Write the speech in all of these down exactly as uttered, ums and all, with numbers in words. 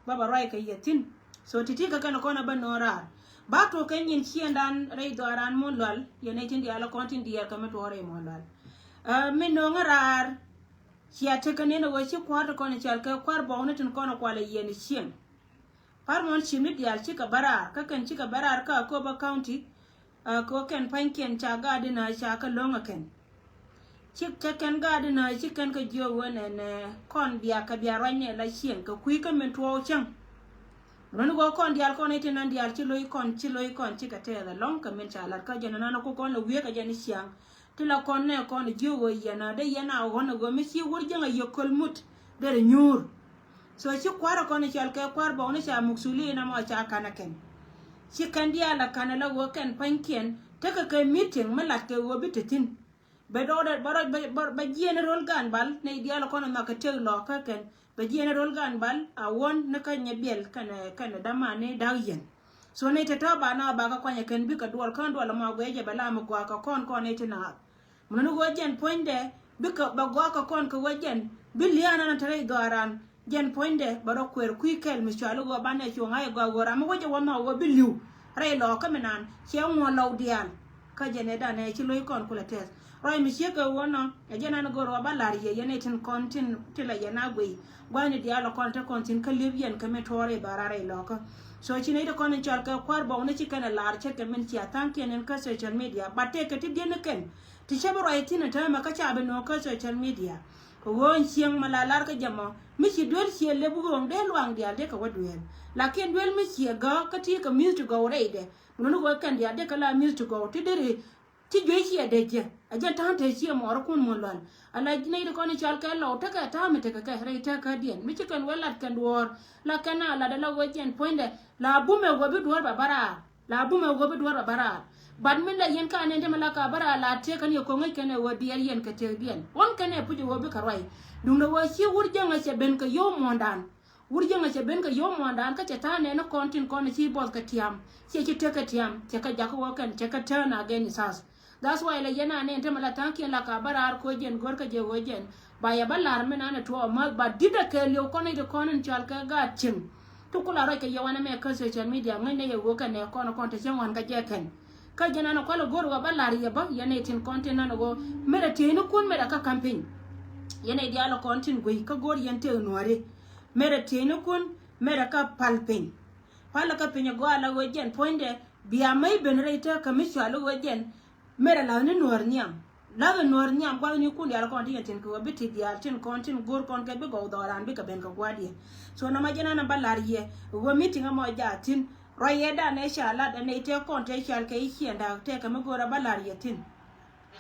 Ba ba ruac kɛ yɛ thi̱n. So ti̱ti̱ kɛ kɛn kɔn a bä no̱o̱ŋ raar. Ba tuɔk kɛ nyin ciëŋdan rɛy dhɔaaran Muɔ̱ɔ̱n Lual, yɛn nɛy tin diaal kɔn tin diɛɛr kɛ mi tuɔɔk rɛy Muɔ̱ɔ̱n Lual. Ɛ, mi no̱o̱ŋ raar, cia tekɛ ni ni ɣöö ci kua̱r ti kɔn i̱ cɔal kɛ kua̱r buɔkni tin kɔn i̱ kualɛ yɛn i̱ cieŋ. Pa̱r muɔ̱ɔ̱n ci mi diaal cikɛ bä raar, kä kɛn cikɛ bä raar kä Akobo County, ɛ, kɛ ɣöö kɛn pa̱nykiɛn ca gaat inä ca kɛ lo̱ŋ ɛ kɛn. Cik cä kɛn gaat inä ci kɛn kɛ jiök ɣöö nɛnɛ kɔn bia kɛ bia ruacnɛ la cieŋ kɛ kui̱ kä min tuɔɔk cäŋ. Run ɣöö kɔn diaal kɔn i̱ tin nan diaal ci lo̱c kɔn, ci lo̱c kɔn cikɛ tɛɛth ɛlɔ̱ŋ kɛ min ca la̱t kä jɛn ɛnan ku kɔn lɛ wiee kɛ jɛn i̱ ciaŋ. Ti la kɔn nɛ kɔn jiök ɣöö yɛn a dee yɛn a ɣɔ̱n ɛ ɣöö mi ci wur jiäŋ a yɛ köl mut derɛ nyuur. So ci kua̱r ɛ kɔn i̱ cɔal kɛ kua̱r buɔkni ca muksulin amɔ ca ka̱n ɛ kɛn. Ci kɛn diaal a ka̱n ɛ la ɣöö kɛn pa̱nykiɛn tekɛ kɛ meeting mi lat kɛ ɣöö bi te thi̱n. Bɛ dɔɔdɛ bɛ rɔ bɛ bɛ bɛ jiɛn ro̱l gaan bal nɛy diaal kɔn nhɔk kɛ tëk lɔɔk kä kɛn. Bɛ jiɛn ro̱l gaan bal a wän ni kä nyɛ biɛl kɛnɛ kɛnɛ dämani da̱k yɛn. So nɛy te tɔ̱ ba na ba kä kuanyɛ kɛn bikɛ duɔl kä duɔl mɔ guɛcɛ bɛ la mi gua̱a̱k kɛ kɔn kɔn nɛy ti naath. Mun ni ɣöö jɛn puɔ̱nydɛ bikɛ bɛ gua̱a̱k kɛ kɔn kɛ ɣöö jɛn bi lia̱a̱n an te rɛy dhɔaaran. Jɛn puɔ̱nydɛ bɛ rɔ kuɛɛr kui̱ kɛl mi cuali ɣöö banɛ cuŋ a i̱ gɔaa ɣöö ram mi wecɛ wä nhɔk ɣöö bi li̱w rɛy lɔɔkä mi naan ciɛ ŋuɔ lɔw diaal. Kä jɛn ɛ danɛ ci lo̱c kɔn kulɛ tɛth ruac mi ciek kɛ ɣöö nɔ ɛ jɛn an go̱o̱r ɣöö ba la̱r yɛ yɛn ɛ tin kɔn tin ti la yɛn a guiy. Gua̱thni diaal ɛ kɔn te kɔn thi̱n kä li̱ep yɛn kɛ mi tuɔɔr rɛy dhɔra rɛy lɔɔkä. So ci nɛy ti kɔn in cɔal kɛ kua̱r buɔkni ci kɛn ɛ la̱r ce̱tkɛ min cia tha̱a̱ŋkiɛn in kä social media, but tëëkɛ ti diɛn ni kɛn. Ti cä bi ruac thi̱n ɛ täämɛ kä ca bi no̱o̱ŋ kä social media. Kɛ ɣöö in cieŋ mi la lar kä jɛ mɔ mi ci duel ciɛ lep ɣööŋ dee luaŋ diaal dee kɛ wä duel. Lakin duel mi ciɛ gääk kä ti kɛ mi̱th ti gɔw rɛydɛ. Mun ni ɣöö kɛn diaal dee kɛ la mi̱th ti gɔw ti deri ti juey ciɛ dee jiɛ. A jɛn ta̱a̱ŋ te ciɛ mɔɔrikun mun lual. A la nɛy ti kɔn i̱ cɔal kɛ lɔw tekɛ ta̱a̱ mi tekɛ kɛ rɛy tɛ̈kädiɛn mi ci kɛn wä lat kɛn duɔ̱ɔ̱r. La kɛn a lat a la ɣöö jɛn puɔ̱nydɛ la bumɛ ɣöö bi duɔ̱ɔ̱r bɛ bä raar. La bumɛ ɣöö bi duɔ̱ɔ̱r bɛ bä raar. But min la yɛn ka nɛn te mi la ka bä raar la tiek kɛn yɛ ko̱ŋ ŋäc kɛn ɛ ɣöö diɛɛr yɛn kɛ tiekdiɛn. Ɣɔ̱n kɛn ɛ puc ɛ ɣöö bikɛ ruac. Duundɛ ɣöö ci wur jäŋä cɛ ben kɛ yio̱w muɔ̱ɔ̱ndan. Wur jäŋä cɛ ben kɛ yio̱w muɔ̱ɔ̱ndan kä cɛ ta̱a̱ nɛn ni kɔn tin kɔn ci buɔth kɛ tiam. Ciɛ ci tek kɛ tiam. Cɛ kɛ jakä ɣöö kɛn cɛ kɛ turn against us. That's why la yɛn a nɛn te mi la tha̱a̱ŋkiɛn la ka bä raar ko̱ jɛn go̱r kä jɛ ɣöö jɛn. Ba yɛ bä la̱r mi nan ɛ tuɔɔk ma̱th ba di̱t ɛ kɛɛliw kɔn i̱ ti kɔn in cɔal kɛ gaat cieŋ. Ti ku la ruac kɛ yɛ wanɛ mɛ kä social media ŋäcnɛ yɛ ɣöö kɛn ɛ kɔn kɔn te cieŋ wan kä jɛ kɛn. Kä jɛn an ɛ kual ɛ go̱r ɣöö bä la̱r yɛ bä yɛn ɛ tin kɔn tin nan ɛ ɣöö. Mɛrɛ tieynikun mɛrɛ kä ka̱m piny. Yɛn ɛ diaal ɛ kɔn tin guiy kä go̱r yɛn tëë nuääri. Mɛrɛ tieynikun mɛrɛ kä pal piny. Pal kä piny ɛ gɔaa la ɣöö jɛn puɔ̱nydɛ bia mäc ben rɛy tëë kä mi cɔal ɣöö jɛn. Mɛrɛ la̱th ni nuäär nhiam. La̱th nuäär nhiam gua̱thnikun diaal kɔn ti yɛn tin kɛ ɣöö bi ti diaal tin kɔn tin go̱r kɔn kɛ bi gɔw dhɔran bikɛ ben kɛ gua̱a̱r diɛn. So nɔmɔ jɛn an a bä la̱r yɛ ɣöö meeting ɛmɔ jaathin. Ruac yɛ dan ɛ ca lat ɛ nɛy tëë kɔn tëë cɔal kɛ i̱ ciɛɛn da̱a̱k tëë kɛ mi go̱r a bä la̱r yɛ thi̱n.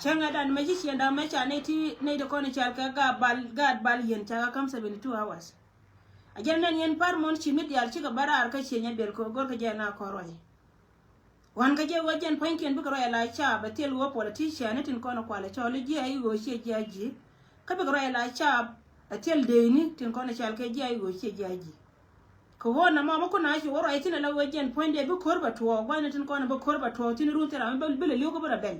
Cäŋ ɛ dan mɛ ci ciɛɛn da̱a̱k mɛ ca nɛy ti nɛy ti kɔn i̱ cɔal kɛ gaat bal gaat bal yɛn ca kɛ ka̱m seventy two hours. A jɛn nɛn yɛn pa̱r muɔ̱ɔ̱n ci mi diaal cikɛ bä raar kä ciɛ nyɛ biɛl kɛ ɣöö go̱r kɛ jɛ na kɔn ruac. Wan kä jɛ ɣöö jɛn pua̱nykiɛn bikɛ ruac la caap ɛ thil ɣöö politician ni tin kɔn kualɛ cɔl i̱ ji̱ a i̱ ɣöö ciɛ ji̱ a ji̱. Kä bikɛ ruac la caap ɛ thil deeni tin kɔn cɔal kɛ ji̱ a i̱ ɣöö ciɛ ji̱ a ji̱. Kɛ ɣöö na mɔmɔ kun a ci wä ruac thi̱n ala ɣöö jɛn pua̱nydɛ bi ko̱r bɛ tuɔɔk gua̱thni tin kɔn bi ko̱r bɛ tuɔɔk thi̱n run thil ram bi lɛ li̱w kä bi rɔ bɛl.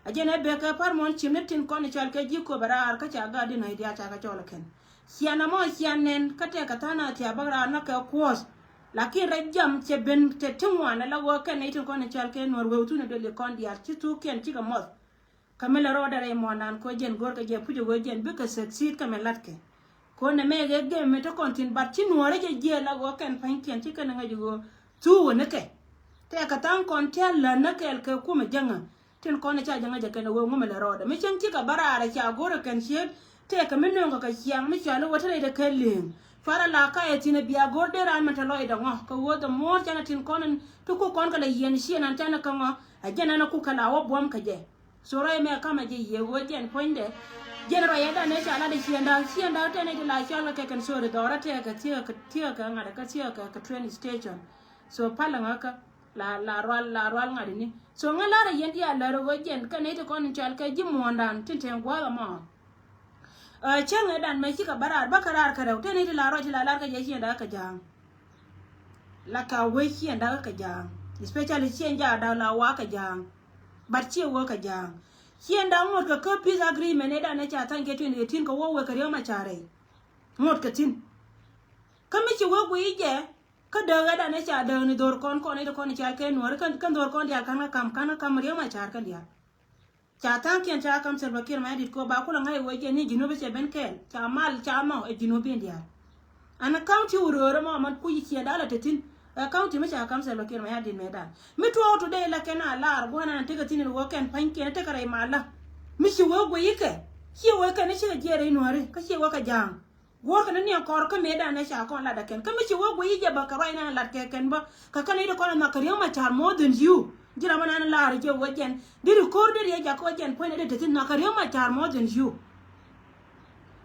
A jɛn ɛ bek kɛ pa̱r muɔ̱ɔ̱n cim ni tin kɔn cɔal kɛ ji̱ Akobo raar kä ca gaat di nɔ̱c diaal ca kɛ cɔl ɛ kɛn. Cian ɛmɔ cian nɛn kä tɛkɛ tha̱a̱ŋ a thia̱a̱ bäk raan nɔ kɛ kuɔth. Lakin rɛy jam cɛ ben te ti ŋuan ala ɣöö kɛn nɛy tin kɔn cɔal kɛ nuɔ̱ɔ̱r wee thun dee li kɔn diaal ci thuukiɛn cikɛ mɔth. Kä mi lɛ rɔɔdɛ rɛy muɔ̱ɔ̱ndan kɛ ɣöö jɛn go̱rkɛ jɛ puc ɛ ɣöö jɛn bikɛ succeed kä mi latkɛ. Kɛ ɣöö nɛmɛ ɣee gem mi te kɔn thi̱n bat ci nuɔ̱ɔ̱r cɛ jiɛɛl la ɣöö kɛn pa̱nykiɛn ci kɛn ŋäc ɣöö thuuk ɛ ni kɛ. Tɛkɛ tha̱a̱ŋ kɔn tia̱a̱ lät ni kɛɛl kɛ kumɛ jäŋä. Tin kɔn ca jɛ ŋäc ɛ kɛn ɛ ɣöö ŋumɛ lɛ rɔɔdɛ mi cäŋ cikɛ bä raar ɛ ca go̱r ɛ kɛn ciek. Tëëkɛ mi nööŋkɛ kɛ ciaŋ mi cɔal i̱ wä te rɛydɛ kɛ li̱eŋ. Cuarɛ la ka ɛ thi̱n ɛ bia go̱r dee raan min te lɔcdɛ ŋɔ kɛ ɣöö the more canɛ tin kɔn in ti kuk kɔn kɛ lɛ yiɛn ciëënan canɛ kä ŋɔ. Ɛ jɛn ɛn ɛ kuk kɛ la wä buɔ̱m kɛ jɛ. So rɔy mɛ kamɛ jɛ yiëë ɣöö jɛn puɔ̱nydɛ. Jɛn rɔy ɛ danɛ ca lat ɛ ciënda ciënda tɛn ɛ ti la cɔal kɛ kɛn sori dhɔrä tëëkɛ thiëëkɛ thiëëkɛ ŋa̱t ɛ kä thiëëkɛ kɛ train station. So palä ŋäkä. La la rual la rual ŋa̱t ini. So ŋä lar a yɛn ti a lär a ɣöö jɛn kɛ nɛy ti kɔn in cɔal kɛ ji̱ muɔ̱ɔ̱ndan tin tɛn gua̱a̱th ɛmɔ. Ɛ cäŋ ɛ dan mɛ cikɛ bä raar bä kɛ raar kɛ rɛw te nɛy ti la ruac ti la lar kɛ jɛ ciɛn dakä kɛ ja̱a̱ŋ. La ka wee ciɛn dakä kɛ ja̱a̱ŋ. Especially ciɛn ja̱a̱ da̱k la wa kɛ ja̱a̱ŋ. But ciɛ wee kɛ ja̱a̱ŋ. Ciɛn da̱k ŋot kɛ kä peace agreement ɛ dan ɛ ca tha̱ny kɛ twenty eighteen kɛ wä wee kɛ riäm a ca rɛy. Ŋot kɛ thi̱n. Kä mi ci wee guiy jɛ, kä dääk ɛ dan ɛ ca dääk ni dho̱r kɔn kɔn i̱ ti kɔn i̱ cal kɛ nuɔ̱ɔ̱ri, kän dho̱r kɔn diaal ka̱n kä ka̱m, ka̱n kä ka̱m riäm a ca̱r kän diaal. Ca tha̱a̱ŋkiɛn ca ka̱m Salva Kiir Mayardit kɔ ba kulɛ ŋa̱c i̱ wee jɛ ni Junub i̱ cɛ ben kɛɛl. Ca mal ca mɔ ɛ Junubin diaal. An county wuröörä mɔ man kuc i̱ ciɛ da̱a̱l a te thi̱n. Ɛ county mi ca ka̱m Salva Kiir Mayardit mëë dan. Mi tuɔɔk today la kɛn a lar gua̱n an tekɛ thi̱n in wee kɛn pa̱nykiɛn tekɛ rɛy malä. Mi ci wee guiy ikɛ. Ciɛ wee kɛn i̱ cikɛ jiɛɛr i̱ nuɔ̱ɔ̱ri. Kä ciɛ wee kɛ ja̱a̱ŋ. Guɔ̱rkɛ ni niɛn kɔr kä mëëdan ɛ ca kɔn lat ɛ kɛn. Kä mi ci wä guiy i̱ jɛ bä kɛ ruac nan lat kɛ kɛn bä. Kä kɛn i̱ ti kɔn ɛ nhɔk kɛ Riek Machar more than you. Ji̱ ram ɛ nan lar i̱ jɛ wä jɛn. Di record di riɛ jak kɛ wä jɛn puɔ̱ny ɛ di te thi̱n nhɔk kɛ Riek Machar more than you.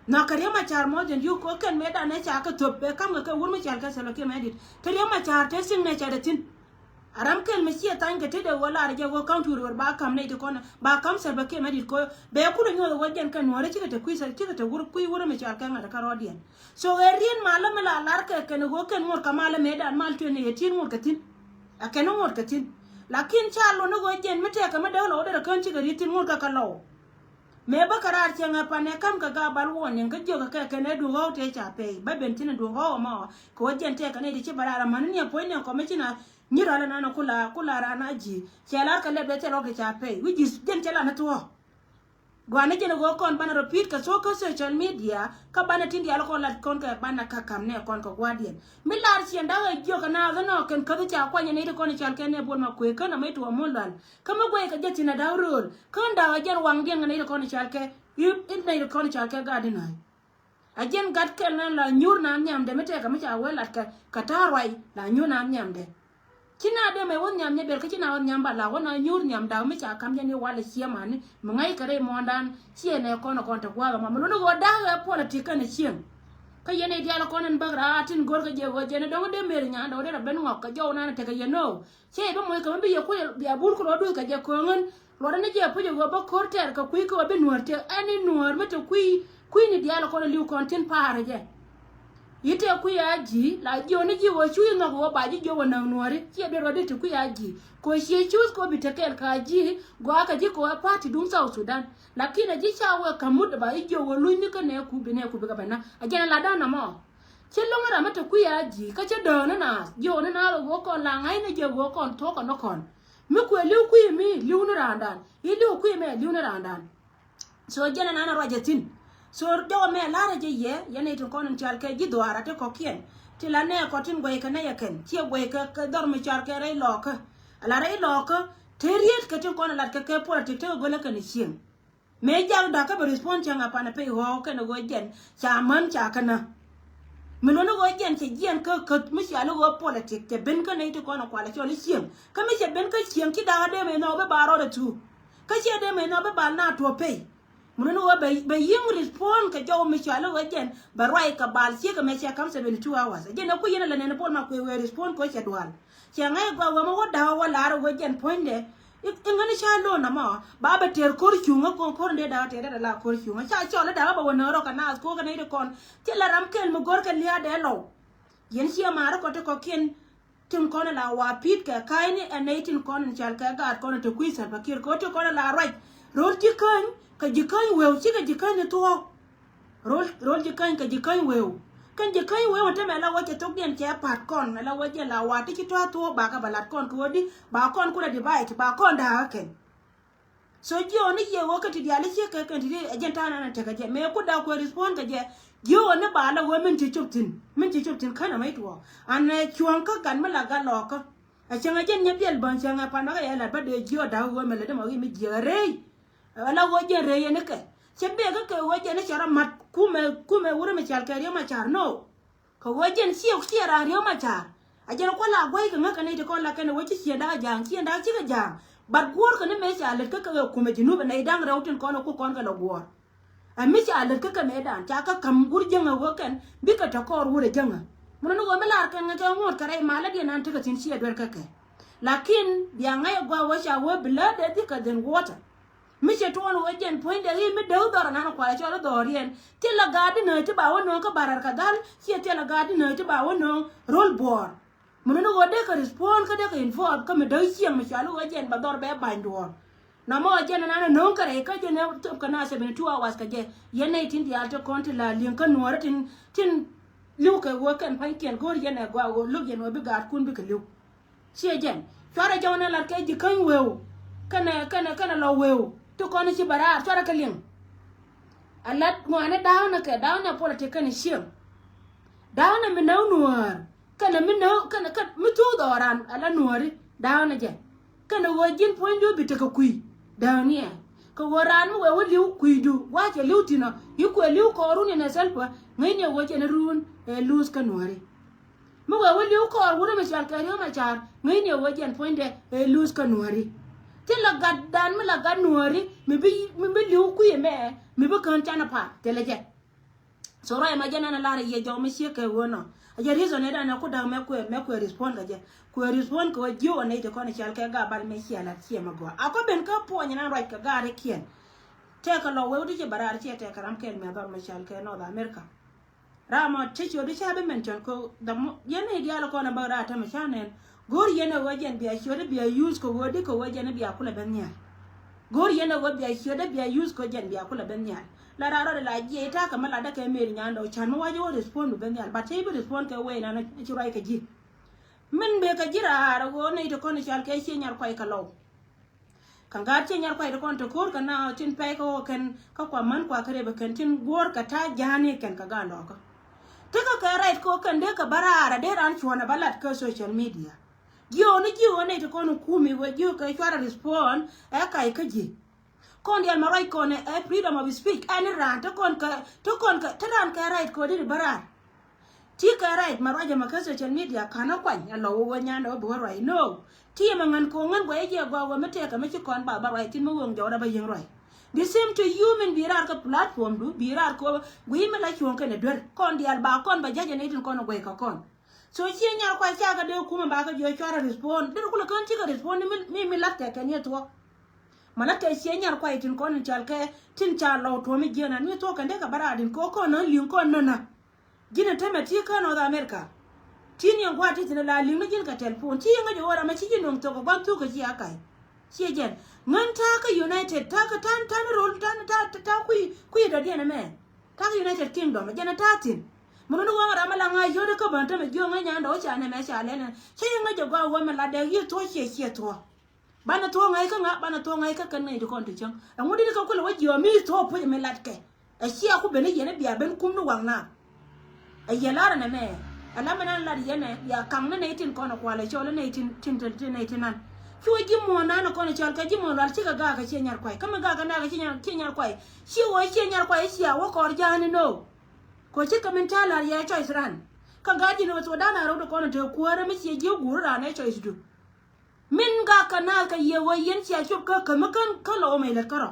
Nhɔk kɛ Riek Machar more than you kɛ kɛn mëëdan ɛ ca kɛ thöp ɛ kam kɛ kɛ wur mi cɔal kɛ Salva Kiir Mayardit. Te Riek Machar te siŋ nɛ ca te thi̱n. A ram kɛl mi ciɛ thany kɛ tetdɛ ɣöö lar jɛ ɣöö ka̱n tuur ɣöö ba ka̱m nɛy ti kɔn ba ka̱m Salva Kiir Mayardit kɛ ɣöö bɛ kulɛ nyuɔth ɣöö jɛn kɛ nuɔ̱ɔ̱ri cikɛ te kui̱, cikɛ te wur kui̱ wurä mi cɔal kɛ ŋa̱t kä rɔɔdiɛn. So ɣɛ rien malä mi la lar kɛ kɛn ɣöö kɛn ŋot kɛ malä mëëdan mal tuɛn ni yɛ tin ŋot kɛ thi̱n. A kɛn ŋot kɛ thi̱n. Lakin ca lon ni ɣöö jɛn mi tɛkɛ mi dee lɔw derɛ kään cikɛ ri̱t thi̱n ŋot kɛ kɛ lɔw. Mëë bä kɛ raar cieŋ ɛ pan ɛ ka̱m kɛ gaabal warning kä jiök kɛ kɛn ɛ duŋ ɣɔw tëë ca pɛy bä ben thi̱n ɛ duŋ ɣɔw ɛmɔ. Kɛ ɣöö jɛn tɛkɛ nɛy ti ci bä raar amäni ni ɛ puɔ̱ny ni ɛ commissioner. Nyi rɔalɛ nan kula, kula ran a ji̱. Cɛ lar kɛ lɛp dee thil rɔɔk ti ca pɛy. Wi̱c ji̱ jɛn cɛ lar ni thuɔ̱ɔ̱k. Gua̱n ni jɛn ɣöö kɔn banɛ repeat kɛ thuɔ̱ɔ̱k kä social media. Kä banɛ tin diaal kɔn lat kɔn kɛ banɛ kä ka̱m nɛ kɔn kɛ gua̱a̱diɛn. Mi lar ciɛn da̱k ɛ jiök kɛ naath inɔ kɛn käth ca kuany ɛ nɛy ti kɔn i̱ cal kɛ nɛ buɔl ma kuëë kän amɛ tuɔɔk muɔ̱l lual. Kä mi guɛy kɛ jɛ thi̱n ɛ da̱k rööl. Kä da̱k ɛ jɛn waŋdiɛn kɛ nɛy ti kɔn i̱ cal kɛ. I̱, i̱ nɛy ti kɔn i̱ cal kɛ gaat di naath. A jiɛn gat kɛl nan la nyuur naan nhiamdɛ mi tɛkɛ mi ca wee lat kɛ, kɛ ta̱a̱ ruac la nyuur naan nhiamdɛ. Ci na dee mɛ wä nhiam nyɛ bɛl kä ci na wä nhiam ba la wä na nyuur nhiam da̱k mi ca ka̱m jɛ ni wal ɛ ciɛ mani mi ŋa̱c kɛ rɛy muɔ̱ɔ̱ndan ciɛ nɛ kɔn ɛ kɔn te gua̱a̱th ɛmɔ mi luni ɣöö da̱k ɛ puɔl ɛ ti kɛn ɛ cieŋ. Kä yɛn ɛ diaal ɛ kɔn ɛn bäk raar tin go̱r kä jɛ ɣöö jɛn ɛ dɔ̱ŋ dee mer nyan dɔ̱ŋ dee rɔ ben ŋɔk kɛ jɔw nan ɛ tekɛ yɛn nöö. Cɛ i̱ bä moc kɛ mi bi yɛ kui̱ bia bur ku rɔ duth kɛ jɛ kööŋän. Luɔtdä ni jɛ puc ɛ ɣöö bä ko̱r tɛɛr kɛ kui̱ kä ɣöö bi nuäär tëë ɛn i̱ nuäär mi te kui̱, kui̱ni diaal ɛ kɔn ɛ li̱w kɔn tin pa̱a̱r ɛ jɛ. I̱ tëë kui̱ a ji̱ la jiöni ji̱ ɣöö cu i̱ nhɔk ɣöö ba ji̱ jiök ɛ näk nuääri ciɛ bi ruɔ̱t di te kui̱ a ji̱. Kɛ ɣöö ciɛ cuth kɛ ɣöö bi te kɛɛl ka ji̱ gɔaa kɛ ji̱ kɛ ɣöö ɛ pa̱a̱r ti duŋ South Sudan. Lakin ɛ ji̱ ca wee ka̱m mut ɛ ba ji̱ jiök ɣöö lunyni kä nɛ kup bi nɛ kup bi kɛ bɛ na ɛ jɛn ɛ latdä nɔmɔ. Ci lo̱ŋ ram mi te kui̱ a ji̱ kä ci dööni naath jiööni naath ɛ ɣöö kɔn la ŋa̱cni jɛ ɣöö kɔn thuɔ̱k kɔn ni kɔn. Mi kuɛ li̱w kui̱ mi li̱w ni raandan i̱ li̱w kui̱ mɛ li̱w ni raandan. So jɛn ɛnan ruacɛ thi̱n. So jɔwä mɛ la̱rä jɛ yɛ yɛn i̱ tin kɔn in cal kɛ ji̱ dhuaar a ti kɔ̱kiɛn. Ti la nɛ kɔ tin guɛy kɛ nɛy ɛ kɛn ciɛ guɛy kɛ dhɔr mi car kɛ rɛy lɔɔkä. Ala rɛy lɔɔkä te riet kɛ tin kɔn in lat kɛ kɛ politik tekɛ gölä kɛn i̱ cieŋ. Mëë jak da̱kä bɛ respond cäŋ a pan a pey ɣɔ̱ɔ̱k kɛn a ɣöö jɛn ca män ca känä. Mi luɔ̱n a ɣöö jɛn cɛ jiɛn kä käth mi cia li ɣöö politik cɛ ben kä nɛy ti kɔn a kual a cɔl i̱ cieŋ. Kä mi cɛ ben kä cieŋ ci da̱kä dee mɛ nhɔk bi ba rɔɔd a thuk. Kä ciɛ dee mɛ nhɔk bi ba na tuɔ̱p pey. Mi luɔ̱n a ɣöö bɛ, bɛ yi̱ŋ respond kɛ jɔw mi cia li ɣöö jɛn bɛ ruac kɛ bal ciek kɛ mɛ cia ka̱m seventy two hours. A jɛn a ku yɛn a lɛ nɛn a puɔl ma kuëë wëë respond kɛ ɣöö cɛ dual. Cɛ ŋäc gɔaa wee mi wä da̱kä wä la̱r wee jɛn puɔ̱nydɛ. I̱ ŋäni ca lo̱n nɔmɔ ba bɛ tɛr ko̱r cuŋä ko̱n ko̱r in dee da̱kä tɛr dee la ko̱r cuŋä ca cɔl i̱ da̱kä bɛ wä nöörä kɛ naath ko̱r kɛ nɛy ti kɔn. Thilɛ ram kɛl mi go̱r kɛ lia̱a̱ dee lɔw. Yɛn ciɛ ma̱a̱r kɔ ti kɔ̱kiɛn tin kɔn in la wa pi̱i̱t kɛ ka̱a̱cni ɛ nɛy tin kɔn in cal kɛ gaat kɔn in te kui̱ Salva Kiir kɛ ɣöö tin kɔn in la ruac. Ro̱l ji̱ käny kɛ ji̱ käny wëëu cikɛ ji̱ käny in thuɔ̱ɔ̱k. Ro̱l, ro̱l ji̱ käny kɛ ji̱ käny wëëu. Kɛn ji̱ käny wëëu ɛn täämɛ la wä cɛ thokdiɛn cɛ pa̱t kɔn, la wä jɛ la wa ti ci tɔ̱ thuɔ̱ɔ̱k ba kɛ ba la̱t kɔn kɛ ɣöö di ba kɔn kulɛ divide ba kɔn da̱a̱k kä kɛn. So ji̱ ɣän ni yɛ ɣöö kä ti diaal i̱ ciek kɛ kɛn ti di ɛ jɛn ta̱a̱ nan ɛ tekɛ jɛ mëë ku da̱a̱k kuɛ respond kɛ jɛ. Ji̱ ɣän ni ba la ɣöö min ci cop thi̱n, min ci cop thi̱n känɛ mec tuɔɔk. An ɛ cuɔ̱ɔ̱ŋ kä gat mi la gat lɔɔkä. Ɛ cäŋ ɛ jɛn nyɛ biɛl bäŋ cäŋ ɛ pan bakɛ yɛ la̱t bä dee ji̱ ɣä da̱a̱k ɣöö mɛ lät ɛmɔ ɣi mi jiɛk ɛ reey. Ala ɣöö jɛn rɛy yɛn ikɛ cɛ bek kä kɛ ɣöö jɛn i̱ cɛ rɔ mat kumɛ, kumɛ wurɛ mi cal kɛ Riek Machar no. Kɛ ɣöö jɛn ciɛ, ciɛ raan Riek Machar. A jɛn kua̱l a guäc kɛ ŋäk kɛ nɛy ti kɔn la kɛn ɛ ɣöö ci ciɛn da̱k a ja̱a̱ŋ ciɛn da̱k cikɛ ja̱a̱ŋ. But guɔ̱ɔ̱rkɛ ni mëë ca lät kä kɛ ɣöö kumɛ Junub ɛ nɛy da̱ŋ rɛw tin kɔn ɛ ku kɔn kɛ lɔ guɔ̱ɔ̱r. Ɛ mi ca lät kä kɛ mëëdan ca kä ka̱m wur jäŋä ɣöö kɛn bikɛ tɔ̱ kɔɔr wur ɛ jäŋä. Mun ni ɣöö mi lar kɛn ŋäk kɛ ŋuɔ̱t kɛ rɛy malädiɛn an tekɛ thi̱n ciɛ duer kä kɛ. Lakin bia ŋäc ɛ gua̱a̱k ɣöö ca ɣöö bi läät ɛ dhikɛ than water. Mi cɛ tuɔɔn ɣöö jɛn puɔ̱nydɛ i̱ mi däk dhɔr anan kualɛ cɔl i̱ dhɔriɛn. Thilɛ gaat di nääc ti ba wä nööŋ kä barar kɛ dhal ciɛ thilɛ gaat di nääc ti ba wä nööŋ ro̱l buɔɔr. Mi nööŋ ɣöö dee kɛ respond kä dee kɛ involve kä mi däk cieŋ mi cual i̱ ɣöö jɛn bɛ dhɔr bɛ ba̱ny duɔ̱ɔ̱r. Namɔ jɛn anan ɛ nööŋ kɛ rɛy kä jɛn ɛ thöp kɛ na seventy two hours kɛ jɛ yɛn nɛy tin diaal ti kɔn ti la li̱eŋ kä nuɔ̱ɔ̱rä tin, tin Li̱w kɛ ɣöö kɛn pa̱nykiɛn go̱o̱r yɛn ɛ gɔaa ɣöö lo̱k yɛn ɣöö bi gaatkun bikɛ li̱w. Ciɛ jɛn cuarɛ jɔwä ni lat kɛ ji̱ käny wëëw kɛnɛ kɛnɛ kɛnɛ lɔ wëëw ti kɔn ci bɛ raar cuarɛ kɛ liŋ. A lat ŋuani da̱a̱knɛ kɛ da̱a̱knɛ politik kɛnɛ cieŋ. Da̱a̱knɛ mi näk nuäär kɛnɛ mi näk kɛnɛ kɛ mi thuuk dhɔɔran a la nuääri da̱a̱knɛ jɛ. Kɛnɛ ɣöö ji̱n puɔ̱nydu bi tekɛ kui̱ da̱a̱kniɛ. Kɛ ɣöö raan mi wee wä li̱w kui̱du gua̱a̱cɛ li̱w thi̱n ɔ i̱ kuɛ li̱w kɔɔrun in ɛ thäl puɔ̱ ŋäcni ɛ ɣöö jɛn ruun ɛ luuth kä nuääri. Mi wee wä li̱w kɔɔr wurɛ mi cɔal kɛ Riek Machar ŋäcni ɛ ɣöö jɛn puɔ̱nydɛ ɛ luuth kä nuääri. Thilɛ gatdan mi la gat nuääri mi bi mi bi li̱w kui̱ ɛmɛ mi bi kään canɛ pa̱a̱r thilɛ jɛ. So ruac ɛmɛ jɛn ɛn a lar a yiëë jɔk mi ciek kɛ ɣöö nɔ a jɛ reason ɛ dan ɛ ku da̱k mɛ kuɛ mɛ kuɛ respond kɛ jɛ. Kuɛ respond kɛ ɣöö ji̱ ɣöö nɛy ti kɔn i̱ cɔal kɛ Gabal mɛ ciɛ lat ciɛ mɛ gɔaa a kɔ ben kä puɔ̱ny ɛn an ruac kɛ gaarikiɛn. Tɛkɛ lɔ wee wut i̱ ci bɛ raar ciɛ tɛkɛ ram kɛl mɛ dhɔr mɛ cɔal kɛ North America. Ram ɔ ti ciötdi ca bi mention kɛ dham yɛn i̱ diaal kɔn a bäk raar tämɛ ca nɛn. Go̱o̱r yɛn ɛ ɣöö jɛn bia ciötdi bia use kɛ ɣöö di kɛ ɣöö jɛn bia kulɛ ben nhial. Go̱o̱r yɛn ɛ ɣöö bia ciötdi bia use kɛ ɣöö jɛn bia kulɛ ben nhial. La raar rɔɔdɛ la jiɛc ta̱a̱ kɛ mi latdä kɛ Mary Nyandɔw can mi wa̱c ɣöö respond bi ben nhial but cä i̱ bi respond kɛ wee nan ci ruac kɛ ji̱. Min bee kɛ ji̱ raar ɛ ɣöö nɛy ti kɔn i̱ cɔal kɛ Ciɛ Nyarkuac kɛ Lɔw. Kä gaat Ciɛ Nyarkuac ti kɔn te ko̱o̱r kɛ na tin pɛy kä wä kɛn kä kua män kua kä rep kɛn tin guɔ̱ɔ̱r kɛ ta̱a̱ ja̱a̱ni kɛn kɛ gaat lɔkä. Tekɛ kɛ right kɛ wä kɛn dee kɛ bä raar a dee raan cuɔ̱n ɛ bä lat kä social media. Jiööni jiööni ti kɔn kumi wä jiöö kɛ cuarɛ respond ɛ kac kä ji̱. Kɔn dial ma ruac kɔn ɛ freedom of speech ɛn raan te kɔn kɛ te kɔn kɛ te raan kɛ right kɛ wä dee bä raar. Ti kɛ right ma ruac ɛmɛ kä social media ka̱n ɛ kuany ɛ lɔ wä wä nyandɛ wä bi wä ruac no. Ti ɛmɛ ŋän kɛ wä ŋän guɛy jiɛ gɔaa wä mi tɛkɛ mi ci kɔn ba ba ruac thin mi wä ŋ jɔwdɛ ba yiëŋ ruac. The same to you min bi raar kä platform du bi raar kɛ wä guiy mi la cuɔ̱ŋ kɛn ɛ duer kɔn diaal ba kɔn ba ja̱c ɛ nɛy tin kɔn ɛ guɛy kɛ kɔn. So Ciɛ Nyarkuac cakɛ dee kumɛ ba kɛ jiɔ cuarɛ respond dee kulɛ kään cikɛ respond mi mi lat kɛ kɛn yɛ thuɔ̱k. Ma lat kɛ Ciɛ Nyarkuac tin kɔn in cal kɛ tin ca lɔw tuɔ̱m i̱ jiɛn an mi thuɔ̱k kɛn dee kɛ bä raar din kɛ wä kɔn nä li̱ŋ kɔn nä nä. Ji̱n ɛ tämɛ ti kä North America. Ti ni ɛn gua̱a̱r ti thi̱n ɛ la li̱ŋ ni ji̱n kɛ telephone ti yɛ ŋäc ɛ ɣöö ram ɛ ci ji̱ nöŋ thok ɛ gua̱n thuk kɛ ci a ka̱c. Ciɛ jɛn ŋän ta̱a̱ kä United ta̱a̱ kä ta̱a̱ ta̱a̱ ni ro̱l ta̱a̱ ta̱a̱ ta̱a̱ kui̱ kui̱ dɔ̱diɛn ɛmɛ. Ta̱a̱ kä United Kingdom ɛ jɛn ɛ ta̱a̱ thi̱n. Mun ni wä ram ɛ la ŋa̱c yio̱t ɛ kä bän tämɛ jiöŋ ɛ nyandɛ wä ca nɛmɛ ca lɛn ɛn cä yɛ ŋäc ɛ gɔaa wä mɛ la dɛk yiëë thuɔ̱c ciɛ ciɛ thuɔ̱. Banɛ thuɔ̱k ŋa̱c kä ŋa̱ banɛ thuɔ̱k ŋa̱c kä kɛn ŋäc ti kɔn ti cäŋ ɛŋu dit kɛ kulɛ wä jiɔam mi thuɔ̱k puc mi latkɛ. Ɛ cia ku ben i̱ yɛn i̱ bia ben kum ni waŋ naath. Ɛ yɛ lar ɛnɛ mɛ ɛ la mɛn an lat yɛn ɛ bia kaŋ ni nɛy tin kɔn ɛ kual ɛ cɔl i̱ nɛy tin tin tin nɛy tin nan. Ci wä ji̱ muɔ̱ɔ̱n nan ɛ kɔn ɛ cɔl kɛ ji̱ muɔ̱ɔ̱n lual cikɛ gaak ɛ Ciɛ Nyarkuac kä mi gaak ɛ naak ɛ Ciɛ Nyar Ciɛ Nyarkuac ci wä Ciɛ Nyarkuac ɛ cia wä kɔɔr ja̱a̱n ni no̱o̱. Kɛ ce̱tkɛ min ca lar yɛ choice ran. Kä gaat ji̱n wä thuɔ̱k da̱a̱n a rɛw ti kɔn ɛ te kuäärä mi ciɛ ji̱ wä guur ran ɛ choice du. Min gak kɛ naath kɛ yɛ wee yɛn cia cop kä kä mi kän kä lɔ wä mɛ lät kärɔ.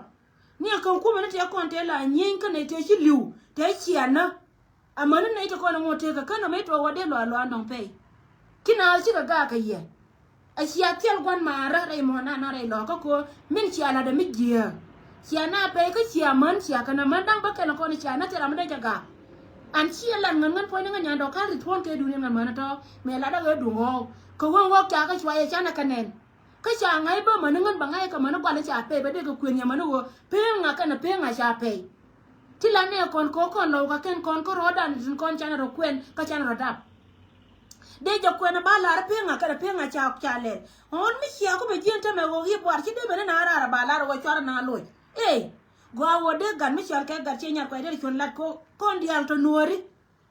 Ni ɛ kän kumɛ ni tëë kɔn tëë la nyieeny kä nɛy tëë ci li̱w tëë cia nä. Amäni nɛy ti kɔn ŋot tëë kɛ kän amɛ tuɔɔk wä dee luaal luaal nɔŋ pɛy. Ti naath cikɛ gak kɛ yɛ. A cia thiɛl gua̱n maarä rɛy muɔ̱ɔ̱n na na rɛy lɔ̱ɔ̱kä ko̱ min cia latdɛ mi jiääk. Cia na pɛy kä cia män cia kɛn amän da̱ŋ bä kɛn kɔn cia na thil ram mi dee jɛ gak. An ci ɛ lat ŋän ŋän puɔ̱nyni ŋän nyandɔɔk ka̱n ri thuɔ̱ɔ̱n kɛ duŋ ni ŋän män tɔ̱ mëë latdä ɣöö duŋ ɣɔ̱ɔ̱k. Kɛ ɣöö ŋɔ̱ɔ̱k ca kä cua yɛ canɛ kɛ nɛn. Kä ca ŋa̱c bä mäni ŋän bɛ ŋa̱c kɛ mäni gual ca pɛy bɛ dee kɛ kuën yɛ mäni ɣöö pek ŋa kɛnɛ pek ŋa ca pɛy. Ti la nɛ kɔn kɛ kɔn lɔw kɛ kɛn kɔn kä rɔɔdan tin kɔn canɛ rɔ kuɛn kä canɛ rɔ dap. Dee jɛ kuɛn ba lar pek ŋa kɛnɛ pek ŋa ca ca lɛl. Ɣɔn mi cia ku bɛ jiɛn tämɛ ɣöö yi buar ci dee bɛ ni na raar ba lar ɣöö cuarɛ na loc. Ee gɔaa ɣöö dee gat mi cɔal kɛ gat ciɛ nyar kuɛc dee cuɔn lat kɛ kɔn diaal tɔ nuɔɔri.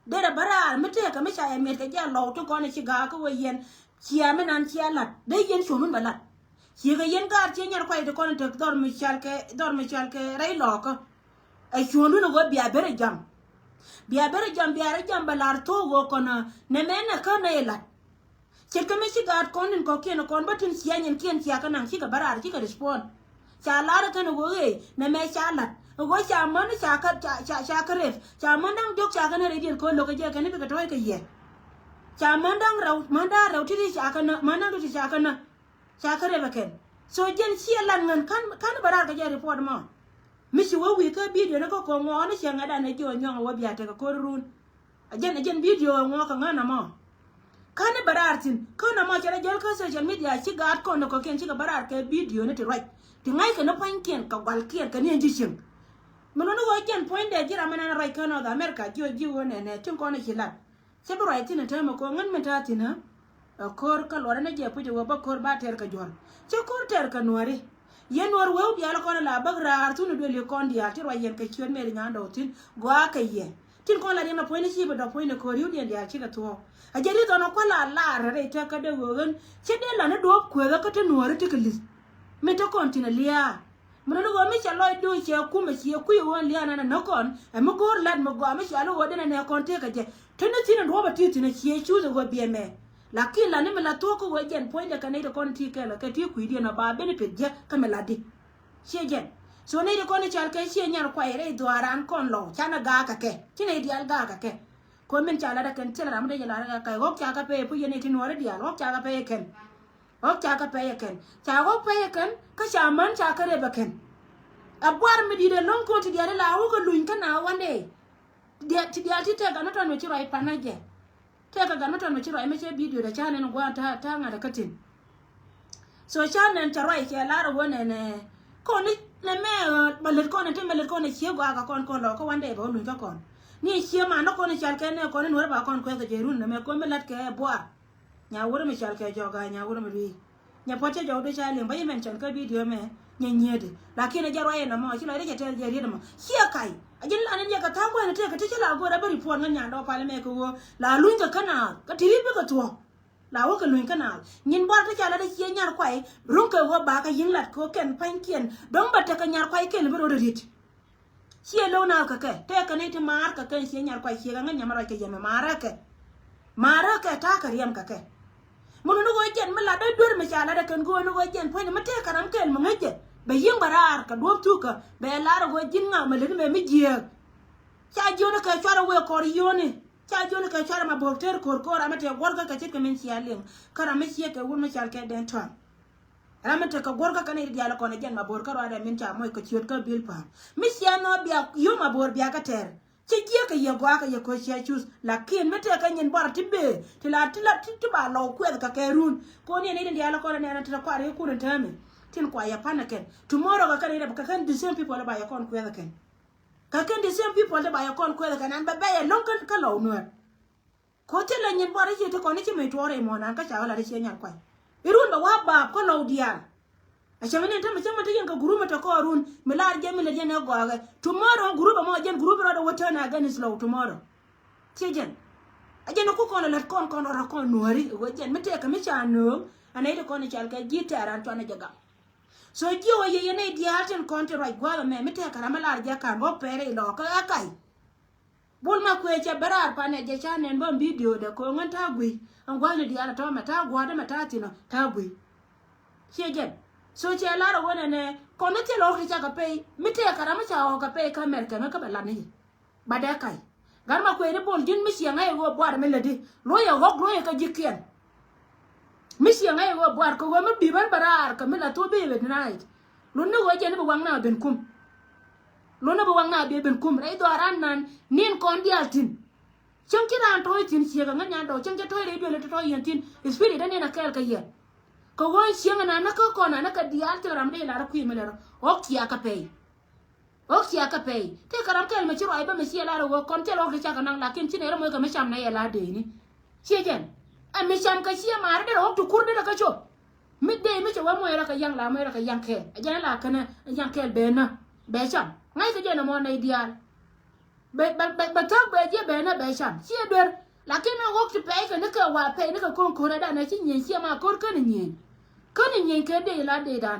Derɛ bä raar mi tëëkä mi ca yɛ miɛt kɛ jɛ a lɔw ti kɔn i̱ ci ga̱a̱ kä wee yɛn. Ciɛ mi nan ciɛ la̱t dee yɛn cuɔ̱ŋ min bɛ la̱t. Ciekɛ yɛn gaar ciɛ nyar kuay ti kɔn i̱ tek dhɔr mi cɔal kɛ dhɔr mi cɔal kɛ rɛy lɔɔkä. Ɛ cuɔ̱ŋdun ɛ ɣöö bia ber ɛ jam. Bia ber ɛ jam bia rɛ jam bɛ la̱r tho̱o̱k ɣöö kɔn ɛ nɛ mɛn ɛ kä nɛ yɛ la̱t. Ce̱tkɛ mi ci gaat kɔn in kɔ̱kiɛn kɔn bä tin cia nyin kiɛn cia kä naŋ cikɛ bä raar cikɛ respond. Ca lar kɛn ɣöö ɣee nɛ mɛ ca lat ɣöö ca män ca kä ca ca ca kä rep ca män da̱ŋ diɔ̱k ca kä nɛ rep diɛn kɔn lo̱k kɛ jɛ kɛn i̱ bikɛ tɔ̱ɔ̱c kɛ yɛ. Ca män da̱ŋ rɛw män da̱ŋ rɛw ti̱ti̱ ca kä nä män da̱ŋ ti̱ti̱ ca kä nä. Ca kä rep ɛ kɛn. So jɛn ciɛ lat ŋän ka̱n ka̱n bä raar kɛ jɛ report mɔ. Mi ci wä wi̱i̱ kä bidio ni kä ko̱ ŋuɔɔni ciɛ ŋɛ̈t an ɛ jiɔ nyɔŋ ɛ wä bia tekɛ ko̱r run. A jɛn a jɛn bidio ɛ ŋuɔk kɛ ŋän amɔ. Kä ni bɛ raar thi̱n kä nɔmɔ cɛ rɛ jäl kä social media ci gaat kɔn ni kɔ̱kiɛn cikɛ bɛ raar kɛ bidio ni ti ruac ti ŋa̱ckɛ ni pua̱nykiɛn kɛ gualkiɛn kɛ ni ɛn ji̱ cieŋ. Mi luni ɣöö jɛn puɔ̱nydɛ ji̱ ram ɛn ɛn ruac kä North America jiɔ ji̱ ɣöö nɛnɛ tin kɔn ci lat. Cä bi ruac thi̱n ɛ täämɛ kɛ ɣöö ŋän min ta̱a̱ thi̱n ɛ ko̱r kä luɔtdä ni jɛ puc ɛ ɣöö bä ko̱r ba tɛr kɛ juɔ̱l. Cä ko̱r tɛr kɛ nuääri. Yɛn nuäär wee wä diaal kɔn la bäk raar thun duël i̱ kɔn diaal ti ruac yɛn kɛ ciöt mëë ri nyandɔɔk thi̱n gɔaa kɛ yɛ. Tin kɔn la diɛn a puɔ̱nyni ci bɛ dɔ̱k puɔ̱nyni ko̱r yut yɛn diaal cikɛ thuɔ̱ɔ̱k. A jɛ ri thɔn a kua̱l a lar rɛy tɛk kä dee ɣöö ɣän cä dee la ni duɔ̱ɔ̱p kueethä kä ti nuääri ti kɛ li̱th. Min te kɔn thi̱n a lia̱a̱. Min ni ɣöö mi cɛ lɔcdu cɛ kumɛ ciɛ kui̱ ɣöö lia̱a̱ nɛn a näk kɔn ɛ mi go̱o̱r lat mi gɔaa mi cɔal i̱ ɣöö dee nɛn ɛ kɔn tëëk kɛ jɛ. Te ni thi̱n in duɔ̱ɔ̱p a ti thi̱n a ciɛ cuuth ɛ ɣöö biɛ mɛ. Lakin la ni mi la thuɔ̱k kä ɣöö jɛn puɔ̱nydɛ kɛ nɛy ti kɔn ti kɛl kɛ ti kui̱diɛn ɔ ba benefit jɛ kä mi latdi. Ciɛ jɛn. So nɛy ti kɔn i̱ cal kɛ ciɛ nyar kuay rɛy dhuaaran kɔn lɔw canɛ gaak kɛ kɛ ci nɛy diaal gaak kɛ kɛ. Kɔn min ca lat ɛ kɛn thilɛ ram mi dee jɛ lat ɛ kɛ kɛ ɣɔk ca kɛ pɛy puc yɛn nɛy ti nuɔɔri diaal ɣɔk ca kɛ pɛy ɛ kɛn. Ɣɔk ca kɛ pɛy ɛ kɛn ca ɣɔk pɛy ɛ kɛn kä ca män ca kɛ rep ɛ kɛn. Ɛ buar mi di̱t ɛ lo̱ŋ kɔn ti diaal i̱ la wä kɛ luny kä na wandɛ. Diaal ti diaal ti tɛk gan ni tɔn mi ci ruac panä jɛ. Tɛk kɛ gan mi tɔn mi ci ruac mi cɛ bidio dɛ ca nɛn gua̱a̱n ta̱a̱ ŋa̱t ɛ kä tin. So ca nɛn ca ruac cɛ lar ɛ wä nɛn ɛ kɔn ni nɛ mɛ bɛ lät kɔn ɛ ti mɛ lät kɔn ɛ cie gɔaa kɛ kɔn kɔn lɔ kä wandɛ bɛ wä luny kä kɔn. Ni cie man ni kɔn i̱ cal kɛ nɛ kɔn i̱ nuɔ̱r ba kɔn kuɛth kɛ jɛ run nɛ mɛ kɔn mi lat kɛ buar. Nya wurɛ mi cal kɛ jɔk a nya wurɛ mi lui̱. Nya puɔt cä jɔk di ca liŋ ba yɛ mɛn cɔn kä bidio mɛ nya nyiedi. Lakin a jɛ ruac ɛn ɛmɔ ci lɔcdä cɛ tɛl jɛ riet ɛmɔ ciɛ kac. A ji̱n lan in yɛ kɛ tha̱a̱ŋ kuɛn tëëk kɛ ti ci la go̱o̱r a bä ripuɔt ŋä nyan dɔɔk pal mɛ kɛ ɣöö la luny kɛ kä naath kä ti riet bikɛ thuɔ̱k. La wä kɛ luny kä naath nyin buar ti ca lat a cie nyar kuay. Ruŋ kɛ ɣöö ba kɛ yi̱ŋ lat kɛ ɣöö kɛn pa̱nykiɛn dɔ̱ŋ bä tekɛ nyar kuay kɛn bi rot a riet. Ciɛ lo̱w naath kɛ kɛ tëëkɛ ni ti maar kɛ kɛ ciɛ nyar kuay ciɛ kɛ ŋäc nyamä ruac kɛ yɛmɛ maarä kɛ. Maarä kɛ ta̱a̱ kɛ riɛm kɛ kɛ. Mi luni ɣöö jɛn mi lat dee duer mi ca lat dee kɛn go̱o̱ni ɣöö jɛn puɔ̱nyɛ mi tëëkɛ ram kɛɛl mi ŋäcɛ bɛ yi̱ŋ bɛ raar kɛ duɔ̱ɔ̱p thukä bɛ lar ɣöö ji̱n ŋa̱ mi lät mɛ mi jiääk. Ca jiöni kɛ cuarɛ wëë kɔr yio̱ni ca jiöni kɛ cuarɛ ma bo̱o̱k tëër ko̱r ko̱r ram mi tëë guɔ̱rkä kɛ ce̱tkɛ min cia liŋ. Kä ram mi ciek kɛ wun mi cal kɛ dɛn tɔ̱a̱ŋ. Ram mi tekɛ guɔ̱rkä kɛn i̱ diaal kɔn ɛ jɛn ma bo̱o̱r kä ruaadɛ min ca moc kɛ ciöt kä bil pa̱a̱m. Mi cia nhɔɔk bia yio̱w ma bo̱o̱r bia kä tɛr. Ci jiäk kɛ yɛ gɔaa kɛ yɛ ko̱ cia cuth lakin mi tëëkɛ nyin buar ti bëë ti la ti la ti ti ba lɔw kuɛth kɛ kɛ run. Ko̱n yɛn i̱ diaal kɔn ɛ nɛn ti la kuar i̱ kun in täämi. Tin kua yɛ pan ɛ kɛn tomorrow kɛ kɛn i̱ dɛ kɛ kɛn the same people ba yɛ kɔn kuɛth ɛ kɛn. Kɛ kɛn the same people ti ba yɛ kɔn kuɛth ɛ kɛn an bɛ bɛ yɛ lo̱ŋ kɛn kä lɔw nuɛr. Ko̱ thilɛ nyin buar i̱ ci ti kɔn i̱ ci mi tuɔɔr i̱ muɔ̱ɔ̱n an kä ca ɣä lat i̱ ciɛ nyal kuay. I̱ run bɛ wa baap kä lɔw diaal. A cäŋ ni tämɛ cäŋ mi te yɛn kɛ gurup mi te kɔɔrun mi lar jɛ mi lɛ yɛn ɛ gɔakɛ. Tomorrow gurup ɛmɔ jɛn gurup rɔɔdɛ wä turn against lɔw tomorrow. Ciɛ jɛn. A jɛn ku kɔn ɛ lät kɔn kɔn rɔɔdɛ kɔn nuääri wä jɛn mi tëëkɛ mi ca nööŋ. Ɛ nɛy ti kɔn i̱ cal kɛ ji̱ tɛɛr an cuan ɛ jɛ gam. So ji̱ wä yɛ yɛn nɛy diaal tin kɔn ti ruac gua̱a̱th ɛmɛ mi tëëkɛ ram mi lar jɛ ka̱n bä pɛɛrɛ ilɔɔkä ɛ kac. Bul ma kuëë cɛ bɛ raar panɛ jɛ ca nɛn bä bidio dɛ ko̱o̱ŋ ɛn ta̱a̱ gui̱. Ɛn gua̱thni diaal ɛ tɔ̱ mɛ ta̱a̱ gua̱a̱dä mɛ ta̱a̱ thi̱n ɔ ta̱a̱ gui̱. Ciɛ jɛn. So cɛ lar ɛ wen ɛnɛ kɔn ni thil ɣɔk ti ca kɛ pɛy mi tëëkɛ ram mi ca ɣɔk kɛ pɛy kä America ŋä kä bɛ lat ni. Ba dee kac. Gat ma kuëë ni bol ji̱n mi ciɛ ŋa̱c ɛ ɣöö buar mi lätdi luɔ̱c ɛ ɣɔk luɔ̱c ɛ kä ji̱kiɛn. Mi ciɛ ŋa̱c ɛ ɣöö buar kɛ ɣöö mi bi̱i̱ bän bɛ raar kɛ mi la thuɔ̱k bi̱i̱ bɛ denied. Lun ni ɣöö jɛn ni bi waŋ na ben kum. Lun ni bi waŋ na ben kum rɛy dhɔaaran nan nin kɔn diaal thi̱n. Cäŋ ci raan tɔ̱ɔ̱c thi̱n ciek aŋä nyan dɔɔk cäŋ cä tɔ̱ɔ̱c rɛy duël ni tɔ̱tɔ̱ yɛn thi̱n. Spirit däniɛn a kɛɛl kɛ yɛn. Kɛ ɣöö cieŋ ɛn anä kä kɔn anä kɛ diaal thil ram dee lar kui̱ mi lɛr ɣɔk cia kɛ pɛy. Ɣɔk cia kɛ pɛy tëëkɛ ram kɛl mi ci ruac bä mi ciɛ lar ɣöö kɔn thil ɣɔk ti cakɛ naŋ lakin ci nɛy rɛ moc kɛ mi cam nɛ yɛ lar dee ni. Ciɛ jɛn. Ɛ mi cam kɛ ciɛ maari derɛ ɣɔk ti kur derɛ kä cop. Mi dee mi cɛ wee muɔc rɔ kɛ yaŋ la muɔc rɔ kɛ yaŋ kɛɛl ɛ jɛn ɛ la kɛnɛ ɛ yaŋ kɛɛl bee nä bɛ cam ŋa̱ckɛ jɛn ɛmɔ nɛy diaal. Bɛ bɛ bɛ bɛ thäk bɛ jiɛ bɛ nä bɛ cam ciɛ duer. Lakin ni ɣɔk ti pɛy kɛ ni kɛ wa pɛy ni kɛ ko̱n ko̱r ɛ danɛ ci nyieny ciɛ ma ko̱r kän nyieny. Kän nyieny kɛ dee la dee dan.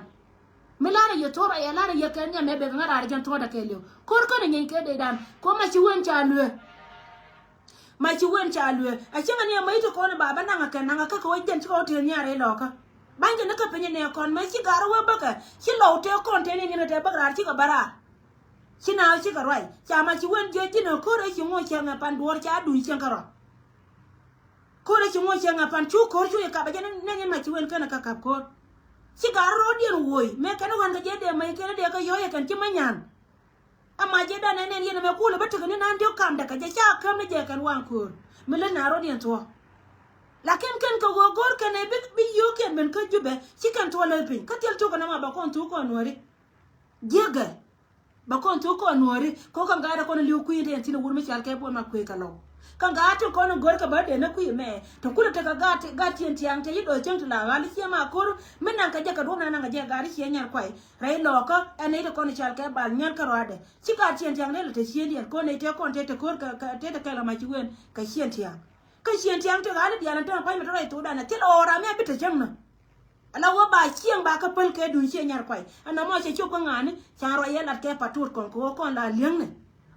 Mi lar yɛ thor a yɛ lar yɛ kɛ nhiam ɛ bɛ kɛ ŋa̱ raar jɛn thor dɛ kɛ liw ko̱r kän nyieny kɛ dee dan ko̱ ma ci wen ca luee. Ma ci wen ca luee a cieŋ a ni a mäc ti kɔn ba bä naŋ a kɛn naŋ a kä kɛ wä jɛn ci kɛ wä tëë nhiar i̱ lɔkä. Ba̱ny kɛ ni kä piny ni a kɔn mɛ ci gar wee bäkɛ ci lɔw tëë kɔn tëë ni ni kɛ tëë bäk raar ci kɛ bä raar. Ci na ci kɛ ruac ca ma ci wen jiɛ ji̱n a ko̱r a ci ŋuɔ cieŋ a pan duɔ̱ɔ̱r ca duc cieŋ kärɔa. Ko̱r a ci ŋuɔ cieŋ a pan cu ko̱r cu i̱ kap a jɛ ni ni ma ci wen kɛn a kä kap ko̱r. Ci gar rɔɔdiɛn woc mɛ kɛn a wan kɛ jɛ dee mäc kɛn a dee kä yɔ̱ɔ̱c a kɛn ci mä nyan. Ama jɛ dan ɛn ɛn yɛn ɛmɛ kulɛ bä tekɛ ni nan diɔk kam dɛ kɛ jɛ ca käm ni jɛ kɛn wan köör mi lät na rot yɛn thuɔ̱k. Lakin kɛn kɛ ɣöö go̱o̱r kɛn ɛ bi bi yio̱o̱kiɛn ben kä Jubɛ ci kɛn thuɔ̱k lät piny kä thil thuk kɛn ama bɛ kɔn thuk kɔn nuääri. Jiäkɛ bɛ kɔn thuk kɔn nuääri ko̱ kɛn ga̱a̱dɛ kɔn li̱w kui̱n ti ɛn thi̱n ɛ wur mi cal kɛ buɔn ma kuëë kɛ lɔw. Kä gaat ti kɔn go̱r kɛ bä dee ni kui̱ mɛ. Ti kulɛ tekɛ gaat ti, gaat cieŋ tiaŋ ti yi dɔ̱ cieŋ ti la ɣal ciɛ ma ko̱r. Mi naŋ kɛ jɛ kɛ duɔ̱p na naŋ kɛ jɛ gaat ciɛ nyar kuay. Rɛy lɔɔkä ɛn nɛy ti kɔn cal kɛ bal nyal kä ruaadɛ. Ci gaat cieŋ tiaŋ dee lɛ te cieŋ diɛn ko̱n nɛy te kɔn te te ko̱r kɛ, kɛ, te te kɛl kɛ mac ci wen kɛ cieŋ tiaŋ. Kä cieŋ tiaŋ ti ɣal diaal ɛn te ma pa̱ny mi te rɔy thokdan ɛ thil ɣɔɔra mi a bi te cäŋ nä. Ala wä ba cieŋ ba kä päl kɛ duŋ ciɛ nyar kuay. Ɛn nɔmɔ cɛ cop kä ŋa̱a̱ni ca ruac yɛ lat kɛ patut kɔn kɛ ɣöö kɔn la liäŋni.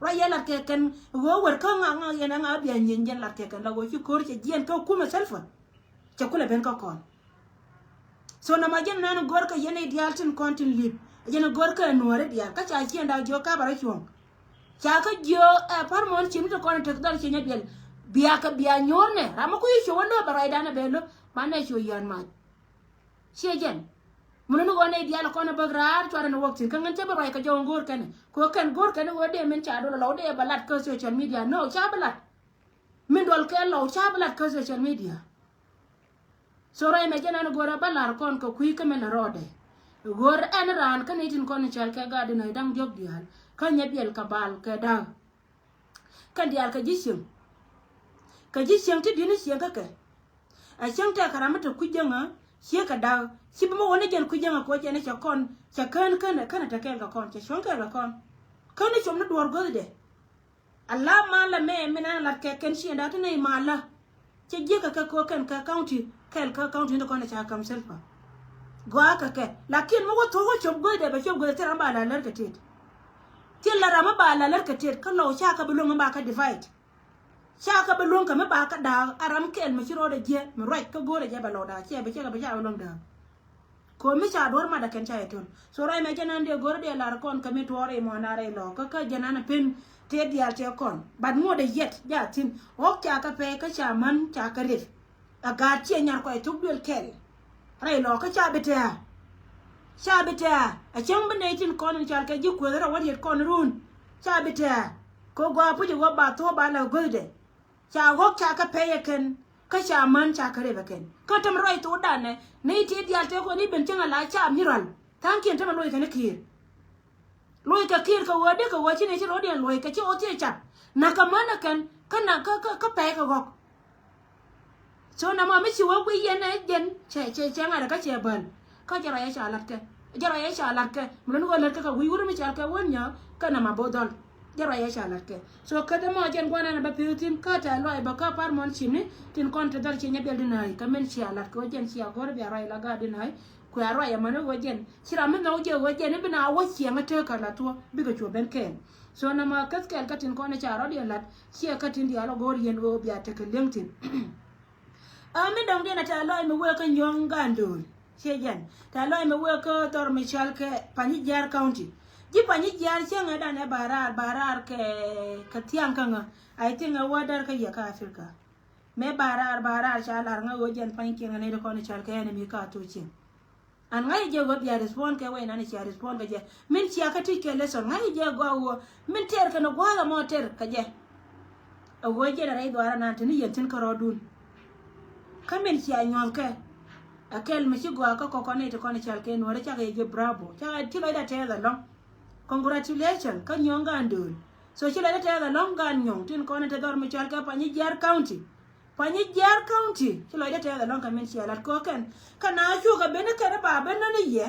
Ruac yɛ lat kɛ kɛn ɣöö wër kä ŋa̱ ŋa̱ yɛn ɛ ŋa̱ bia nyieny jɛn lat kɛ kɛn la ɣöö ci ko̱r cɛ jiɛn kä kumɛ Salva. Cɛ kulɛ ben kä kɔn. So nɔmɔ jɛn nɛn go̱r kɛ yɛn i̱ diaal tin kɔn tin lip. Jɛn go̱r kɛ nuɔ̱ɔ̱ri diaal kä ca ciɛn dak jiök ka bɛ rɔ cuɔ̱ŋ. Ca kä jiök ɛ pa̱r muɔ̱ɔ̱n cim ti kɔn in tek dhɔl ciɛ nyɛ biɛl. Bia kɛ bia nyuɔ̱ɔ̱r nɛ ram mi ku yi cuɔ wä lo̱ bɛ ruacdan ɛ bɛ lo̱. Man nɛ cuɔ yään mac. Ciɛ jɛn. Mun ni ɣöö nɛy diaal kɔn a bäk raar cuarɛ ni wäk thi̱n kä ŋän cä bi ruac kɛ jɔw in go̱o̱r kɛn. Kɛ ɣöö kɛn go̱o̱r kɛn ɣöö dee min ca dolɛ lɔw dee bɛ lat kä social media. No, ca bi lat. Min duɔl kɛ lɔw ca bi lat kä social media. So ruac mɛ jɛn ɛn go̱o̱r ɛ bä lar kɔn kɛ kui̱ kä min lɛ rɔɔdɛ. Go̱o̱r ɛn raan kä nɛy tin kɔn in cɔal kɛ gaat in ɣöö da̱ŋ diɔ̱k diaal. Kä nyɛ biɛl kɛ bal kɛ da̱k. Kɛn diaal kɛ ji̱ cieŋ. Kɛ ji̱ cieŋ ti di̱t ni cieŋ kä kɛ. Ɛ cäŋ tɛk kɛ ram mi te kui̱ jäŋä ciek kɛ da̱k. Ci bi mi wä ni jɛn kui̱ jäŋä kɛ wä jɛn ni cɛ kɔn cɛ kään känɛ känɛ te kɛɛl kɛ kɔn cɛ cuɔ̱ŋ kɛɛl kɛ kɔn. Kän ni com ni duɔ̱ɔ̱r guäthdɛ. Ala mal la mɛ mi nan lat kɛ kɛn ciënda ti nɛy mal la. Cɛ jiäkä kɛ kɛ kɛn kɛ county kɛl kä county ni kɔn ca kam Salva. Gɔaa kɛ kɛ lakin mi wä thok wä cop guäthdɛ bɛ cop guäthdɛ thil ram ba la lär kɛ tet. Thil la ram mi ba la lär kɛ tet kä lɔw ca kɛ bi luäŋ mi ba kɛ divide. Ca kɛ bi luäŋ kɛ mi ba kɛ da̱a̱k a ram kɛl mi ci rɔɔdɛ jiɛ mi ruac kä go̱o̱rɛ jɛ bɛ lɔw da̱a̱k ciɛ bɛ ciɛ kɛ bɛ ca bi luäŋ da̱a̱k. Ko̱ mi ca duɔ̱r mat a kɛn ca yɛ töl. So ruac mɛ jɛn an dee go̱o̱rɛ dee lar kɔn kɛ mi tuɔɔr imɔ na rɛy lɔɔk kä kä jɛn an a pen tëë diaal tëë kɔn. But ŋuɔ̱t a yɛt ja thi̱n ɣɔ̱k ca kɛ pɛy kä ca män ca kɛ rith. A gaat ciɛ nyar kɔc thuk duël kɛl. Rɛy lɔɔk kä ca bi tɛ̈ɛ̈. Ca bi tɛ̈ɛ̈ a cäŋ bi nɛy tin kɔn in cɔal kɛ ji̱ kuëth rɔ wä riet kɔn run. Ca bi tɛ̈ɛ̈ kɛ gɔaa puc ɛ wä ba thuɔ̱ɔ̱p ba la guäthdɛ. Ca ɣɔ̱k ca kɛ pɛy ɛ kɛn kä ca män ca kɛ rep ɛ kɛn kä täm ruac thokdan ɛ nɛy tëë diaal tëë kɔn i̱ ben cäŋ a la ca mi rual. Tha̱a̱ŋkiɛn tämɛ loc kɛn i̱ ki̱i̱r. Loc kɛ ki̱i̱r kɛ ɣöö dee kɛ ɣöö ci nɛy ci ro̱o̱diɛn luɔ̱c kɛ ci ɣöö thiec cap. Na̱k kɛ män ɛ kɛn kä na̱k kä kä kä pɛy kɛ ɣɔ̱k. So nɔmɔ mi ci wä guiy yɛn ɛ jɛn cɛ cɛ cɛ ŋa̱t ɛ kä cɛ bäl. Kä jɛ ruac ɛ ca la̱t kɛ jɛ ruac ɛ ca la̱t kɛ mi lon ɣöö la̱t kɛ kɛ wi̱i̱ wur mi cɔal kɛ wän nyä kä nɔmɔ bo̱o̱ dhɔl. Jɛ ruac ɛ ca la̱t kɛ. So kä dämɔ jɛn gua̱n ɛn ɛ bä pi̱i̱th thi̱n kä tɛ luac bä kä pa̱r muɔ̱n cim ni tin kɔn te dhɔl ci nyɛ biɛl di nääc kɛ min cia la̱t kɛ wä jɛn cia go̱r bia ruac la gaat di nääc. Kuɛ a ruac ɛmɛn i̱ ɣöö jɛn ci ram mi nhɔk jɛ ɣöö jɛn i̱ bi na wä ciɛŋ i̱ tëëk kɛ la thuɔ̱k bikɛ cuɔ ben kɛɛl. So nɔmɔ käth kɛɛl kä tin kɔn i̱ ca rɔ̱diɛn la̱t ciɛ kä tin diaal ɣöör yɛn ɣöö bia tekɛ li̱eŋ thi̱n. A mi dɔ̱ŋdiɛn a tɛ̈ lɔc mi wëë kä Nyuɔ̱ŋ Gandööl ciɛ jɛn tɛ̈ lɔc mi wëë kä dhɔr mi cɔal kɛ Panyijiar County. Ji̱ Panyijiar cäŋɛ danɛ ba raar ba raar kɛ kɛ thiaŋ kä ŋä. I think ɛ wä där kä yɛ kä Africa. Mëë ba raar ba raar ca lar ŋä ɣöö jɛn pa̱nykiɛn ŋä nɛy ti kɔn cɔal kɛ enemy ka thok cieŋ. An ŋa̱c jɛ ɣöö bia respond kɛ wec nan cia respond kɛ jɛ min cia kä tic kɛ lesson ŋa̱c jɛ gɔaa ɣöö min tɛr kɛn gua̱a̱th ɛmɔ tɛr kɛ jɛ. Ɛ ɣöö jɛn rɛy dhuaar anan te ni yɛn thi̱n kärɔɔdun. Kä min cia nyuɔ̱thkɛ ɛ kɛl mi ci gɔaa kä kɔkɔ nɛy ti kɔn cɔal kɛ nuɔ̱ɔ̱rä cakɛ yɛ jɛ bravo cakɛ ci lɔcdä tɛɛth ɛlɔ̱ŋ. Congratulation kä Nyuɔ̱ŋ Gandööl. So ci lɔcdä tɛɛth ɛlɔ̱ŋ gan nyɔŋ tin kɔn in te dhɔr mi cɔal kɛ Panyijiar County. Panyijiar County ci lɔcdä tɛɛth ɛlɔ̱ŋ kɛ min cia la̱t kɔkɛn. Kä na cukɛ ben ni kɛn ba ben ni ni yɛ.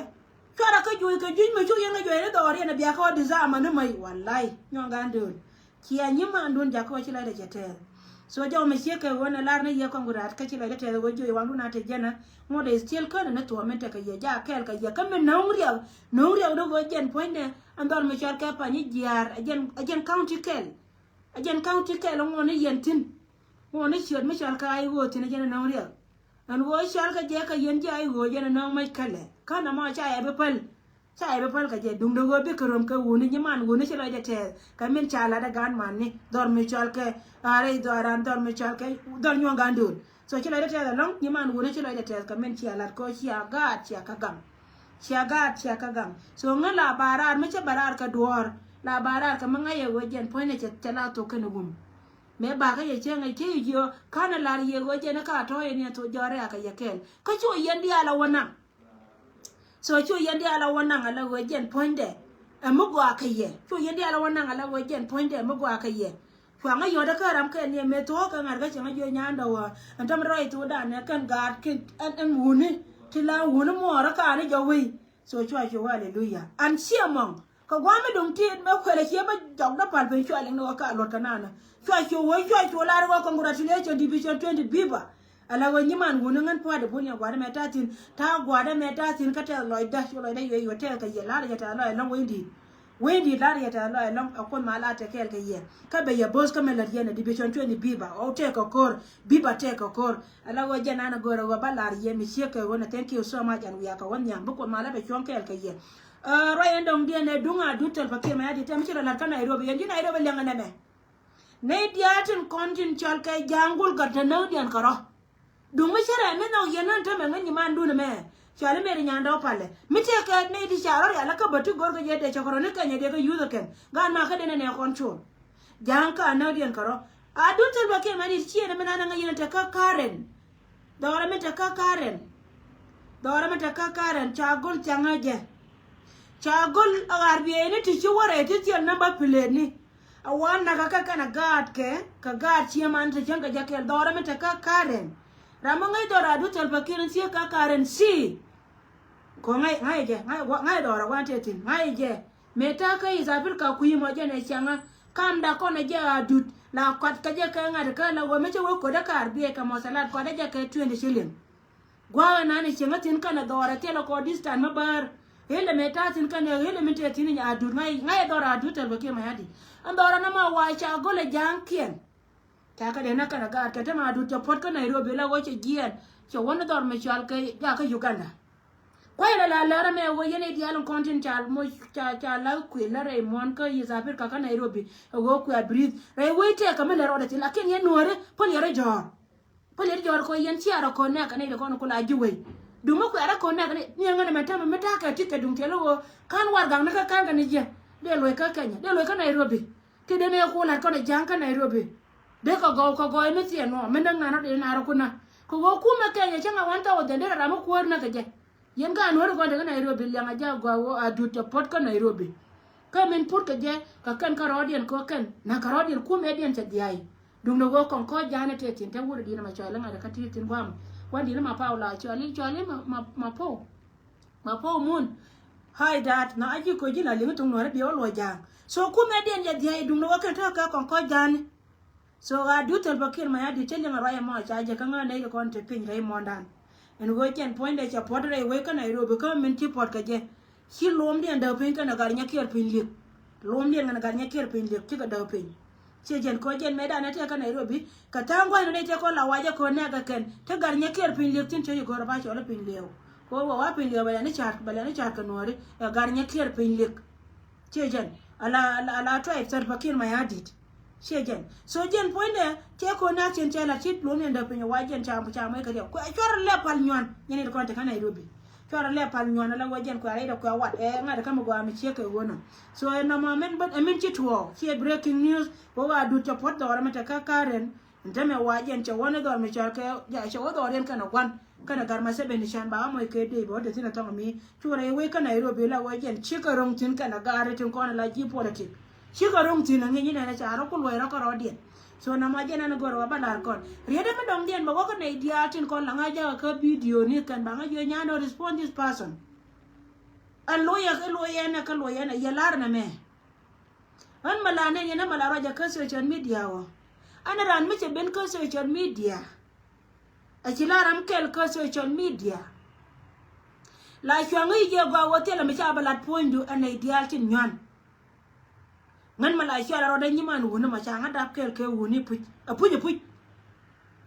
Cuarɛ kä juuc kɛ juuc mi cuk yɛn kɛ juɔc ni dhɔriɛn a bia kä wä disarm ni mäc walay Nyuɔ̱ŋ Gandööl. Cia nyimandun jakä wä ci lɔcdä cɛ tɛɛth. So jɔw mi ciek kɛ ɣöö ni lar ni yɛ kɔŋ gu raat kä ci lɔcdä tɛɛth ɣöö juɔc waŋdun a te jɛnä. Ŋuɔ̱t is still känɛ ni thuɔ̱ɔ̱m min tekɛ yɛ jak kɛɛl kɛ yɛ kä min no̱o̱ŋ riɛk. No̱o̱ŋ riɛk ni ɣöö jɛn puɔ̱nydɛ ɛn dhɔr mi cɔl kɛ Panyijiar ɛ jɛn, ɛ jɛn county kɛl. Ɛ jɛn county kɛl ŋuɔ̱t ni yɛn thi̱n. Ŋuɔ̱t ni ciöt mi cɔl kɛ a i̱ ɣöö thi̱n ɛ jɛn ɛ no̱o̱ŋ riɛk. Ɛn ɣöö cɔal kɛ jɛ kɛ yɛn ji̱ a i̱ ɣöö jɛn ɛ no̱o̱ŋ mec kälɛ. Kä nɔmɔ ca yɛ bi päl. Ca yɛ bi päl kɛ jɛ duŋdɛ ɣöö bikɛ röm kɛ wuni nyiman wuni ci lɔcdɛ tɛɛth kɛ min ca latdɛ gaat mani dhɔr mi cɔal kɛ a rɛy dhɔran dhɔr mi cɔal kɛ dhɔr Nyuɔ̱ŋ Gandööl. So ci lɔcdɛ tɛɛth ɛlɔ̱ŋ nyiman wuni ci lɔcdɛ tɛɛth kɛ min cia lat kɛ cia gaat cia kä gam. Cia gaat cia kä gam. So ŋä la ba raar mi cä ba raar kɛ duɔ̱ɔ̱r la ba raar kɛ mi ŋa̱c yɛ ɣöö jɛn puɔ̱nydɛ cɛ la thok kɛn wum. Mëë bakä yɛ cäŋ ɛ cä yɛ jiö ka̱n ɛ la̱r yɛ ɣöö jɛn ɛ ka tɔ̱ yɛ ni ɛ thok jɔ̱ɔ̱r ɛ a kɛ yɛ kɛɛl kä cu yɛn diaal a wä naŋ. So cu yɛn diaal a wä naŋ ala ɣöö jɛn puɔ̱nydɛ ɛ mi gɔaa kä yɛ. Cu yɛn diaal a wä naŋ ala ɣöö jɛn puɔ̱nydɛ ɛ mi gɔaa kä yɛ. Cuaŋä yɔ̱t kä ram kɛn ni mɛ thuɔ̱k kɛ ŋa̱t kä cieŋä jiö nyandä wä. Ɛn tɔm rɔy thokdan ɛ kɛn gaat kɛn ɛn wuni ti la wuni muɔɔrä ka̱n ni jɔk wei. So cua cu hallelujah. An ciɛ mɔŋ kɛ guam mi duŋ tit mɛ kuɛlɛ ciɛ mɛ jɔk dä pal piny cua liŋ ni wä ka luɔt kɛ nanä. Cua cu wä cua cu lar wä congratulation division twenty biba. Ala wä nyiman wuni ŋän pua̱t di bun yɛ gua̱dä mɛ ta̱thi̱n ta̱ gua̱dä mɛ ta̱thi̱n kä tɛth lɔcdä cu lɔcdä yuɛ yuɛ tɛth kɛ yɛ lar yɛ tɛth lɔc ɛlɔŋ wecdit. Wecdit lar yɛ tɛth lɔc ɛlɔŋ ɛ kuoth ma lar tɛ kɛɛl kɛ yɛ kä bɛ yɛ bo̱th kä mɛ lät yɛn ɛ division twenty biba ɔ tɛk kɛ ko̱r. Biba tɛk kɛ ko̱r. Ala wä jɛ nan a gör a wä ba lar yɛ mi ciek kɛ wä na thank you so much and wiakɛ wä nhiam bi kuoth ma la bɛ cuɔ̱ŋ kɛɛl kɛ yɛ. Ruac ɛn dɔŋ diɛn ɛ duŋ a dut thil pa kiɛ mɛ a di tɛm ci rɔ lat kä Nairobi yɛn ji̱ Nairobi liɛŋ ɛnɛ mɛ. Nɛy diaal tin kɔn tin cɔl kɛ ja̱a̱ŋ gul gat te näk diɛn kɛ rɔ. Duŋ mi cärɛ mi nhɔk yɛn nän tämɛ ŋäc nyiman dun ɛmɛ. Cɔal i̱ meri nyandɛ wä palɛ mi tëëkɛ nɛy ti ca rɔ rial kä bä ti go̱rkɛ jɛ dee cɔk rɔ ni kɛnyɛ dee kä yuth ɛ kɛn. Gaat ma kä denɛ nɛ kɔn col. Ja̱a̱ŋ kä a näk diɛn kɛ rɔ. A dun thil bä kiɛ mɛn i̱ ciëën ɛmɛ nan ɛ ŋäc yɛn ɛ te kä Karen. Dhɔrɛ mi te kä Karen. Dhɔrɛ mi te kä Karen ca go̱l thiaŋä jɛ. Ca go̱l a ɣaar bieyni ti ci wärɛ ti thiel namba piletni. A wan nakä kɛ kɛn a gaat kɛ kɛ gaat cieman te cieŋ kɛ jɛ kɛl dhɔrɛ mi te kä Karen. Ram mi ŋäc dhɔrɛ a du thil pɛ kiɛn thiek kä Karen si. Kɔ ŋa̱c ŋa̱c jɛ ŋa̱c dhɔrɛ wan te thi̱n ŋa̱c jɛ. Mëë ta̱a̱ kä East Africa kui̱ mɔ jɛn ɛ cäŋä kamda kɔn ɛ jɛ a dut la kɔt kä jɛ kɛ ŋa̱t kä la wä mi cä wä ko̱dä kaar biɛ kɛ mɔthalat kɔt ɛ jɛ kɛ twenty shilling. Gua̱a̱k ɛnan ɛ cieŋä thi̱n kɛnɛ dhɔɔrɛ thilɛ kɔ distance mi bäär. Ɣilɛ mëë ta̱a̱ thi̱n kɛnɛ ɣilɛ mi tëë thi̱n a dut ŋa̱c ŋa̱c ɛ dhɔɔrɛ a dut thil bä kiɛ mɛ a di. Ɛn dhɔɔrɛ nɔmɔ wa ca go̱lɛ ja̱a̱ŋ kiɛn. Ca kɛ dee na kɛn a gaat kɛ te ma dut cɛ puɔt kä Nairobi la wä cɛ jiɛɛn cɛ wä ni dhɔr mi cɔal kɛ jakä Uganda. Kuay la la lärä mɛ wä yɛn i̱ diaal in kɔn tin ca moc ca ca la kuël la rɛy muɔ̱n kä East Africa kä Nairobi. Ɛ wä kuɛ a breathe rɛy wec tëëkä mi lɛ rɔɔdɛ thil lakin yɛn nuɔ̱ɔ̱ri päl yɛn rɔ jɔ̱ɔ̱r. Päl yɛn rɔ jɔ̱ɔ̱r kɔ yɛn cia rɔ kɔn nɛɛkä nɛy dɛ kɔn kula ji̱ wec. Duŋ mi kuɛ rɔ kɔn nɛɛkä nɛy ni ɛŋän ɛmɛ tämɛ mi ta̱a̱ kɛ ti kɛ duŋ tiɛl wä ka̱n warɛgakni kä ka̱n kɛ ni jiɛn. Dee luɔc kä Kenya dee luɔc kä Nairobi. Ti den ëë ku la̱t kɔn ɛ ja̱a̱ŋ kä Nairobi. Dee kɛ gɔw kɛ gɔw mi thiɛn nɔ mi näk nan rɔ dee nan rɔ ku na kɛ ɣöö kumɛ Kenya cäŋ a one thousand dee rɔ ram mi kuäär näk kɛ jɛ. Yɛn kä a nuɔ̱ɔ̱ri kɔn te kä Nairobi liɛŋ a ja̱a̱k gɔaa ɣöö a dut cɛ puɔ̱t kä Nairobi. Kä min puɔ̱t kɛ jɛ kɛ kɛn kä rɔɔdiɛn kɛ ɣöö kɛn na̱k kɛ rɔɔdiɛn kumɛ diɛn cɛ dhia̱a̱c. Duundɛ ɣöö kɔn kɔc ja̱a̱n ɛ tëë thi̱n te wut ɛ di̱n ɛmɛ cɔal iŋa̱t ɛ kä ti̱i̱ thi̱n gua̱a̱m. Kuan di̱n ɛmɛ paw la cɔal i̱ cɔal i̱ ma ma ma pow. Ma pow mun. Hi dad na a ji̱ ko̱ ji̱ la liŋ tuŋ nuɔ̱ɔ̱ri biɛ wä luɔ̱c ja̱a̱ŋ. So kumɛ diɛn jɛ dhia̱a̱c duundɛ ɣöö kɛn tɔ̱ kɛ kɔn kɔc ja̱a̱n. So a du thil pa kiɛn ma ya di te liŋ a ruac ɛmɔ ca jɛ kä ŋa̱ nɛy kɛ kɔn te piny rɛy muɔ̱ɔ̱ndan. Ɛn ɣöö jɛn puɔ̱nydɛ cɛ puɔ̱t rɛy wec kä Nairobi kä min ci puɔ̱t kɛ jɛ. Ci luɔmdiɛn däk piny kɛnɛ gat nyɛ kiɛɛr piny li̱k. Luɔmdiɛn kɛnɛ gat nyɛ kiɛɛr piny li̱k cikɛ däk piny. Ciɛ jɛn kɔ jɛn mɛtdan ɛ tëë kä Nairobi kɛ tha̱a̱ŋ gua̱cni nɛy tëë kɔn la wacɛ kɔn nɛɛkɛ kɛn te gat nyɛ kiɛɛr piny li̱k thi̱n cä ci go̱r a ba cɔl ɛ piny liɛɛw. Kɛ ɣöö wä wa piny liɛɛw bɛ lɛ ni ca̱r bɛ lɛ ni ca̱r kɛ nuɔ̱ɔ̱ri ɛ gat nyɛ kiɛɛr piny li̱k. Ciɛ jɛn ala ala ala tribe Salva Kiir Mayardit. Ciɛ jɛn so jɛn puɔ̱nydɛ cɛ ko̱n na cin cɛ la cit luɔ̱n in däk piny wa jɛn ca ca mɔc kɛ diɛw kuɛ cuarɛ lɛ pal nyuan. Nyɛn it kɔn te kä Nairobi cuarɛ lɛ pal nyuan ala wä jɛn kuɛ rɛydɛ kuɛ wat ɛ ŋa̱t kä mi gɔaa mi ciek kɛ ɣöö nɔ. So ɛ nɔmɔ ɛmɛn bä ɛmɛn ci tuɔɔk ciɛ breaking news wä wa dut cɛ puɔ̱t dhɔrɛ mi te kä Karen. Ɛn tämɛ wa jɛn cɛ wä ni dhɔr mi cɔl kɛ cɛ wä dhɔr yɛn kɛn ɛ gua̱n kɛn ɛ gat Museveni can ba ɣä mɔc kɛ dee bɛ wä te thi̱n ɛ thɔŋ mi. Curɛ i̱ wec kä Nairobi la wä jɛn cikɛ ro̱ŋ thi̱n kɛn ɛ gaat ri tin kɔn ɛ la ji̱ politik. Cikɛ ro̱ŋ thi̱n ɛ ŋi̱ny inɛn ɛ ca rɔ ku luɔc rɔ kä rɔɔdiɛn. So nɔmɔ jɛn ɛn ɛ gör ɛ wä bä la̱r kɔn riet ɛmɛ dɔ̱ŋ diɛn bɛ wä kä nɛy diaal tin kɔn la ŋa̱c jakä kä video ni kɛn ba ŋa̱c yɛ nyan ɔ respond this person. Ɛn loyɛ kä loyɛ ɛn ɛ kä loyɛ ɛn ɛ yɛ la̱r ɛn ɛmɛ. Ɣän mɛ la nɛn yɛn ɛ mɛ la ruacɛ kä social media wä. Ɣän ɛ ran mi cɛ ben kä social media. A ci la ram kɛl kä social media. La cuaŋ i̱ jɛ gɔaa wä thilɛ mi ca bɛ lat puɔ̱nydu ɛ nɛy diaal tin nyuan. Ŋän mɛ la cual a rɔɔdɛ nyiman wuni mɛ ca ŋä dap kɛl kɛ wuni puc ɛ puc ɛ puc.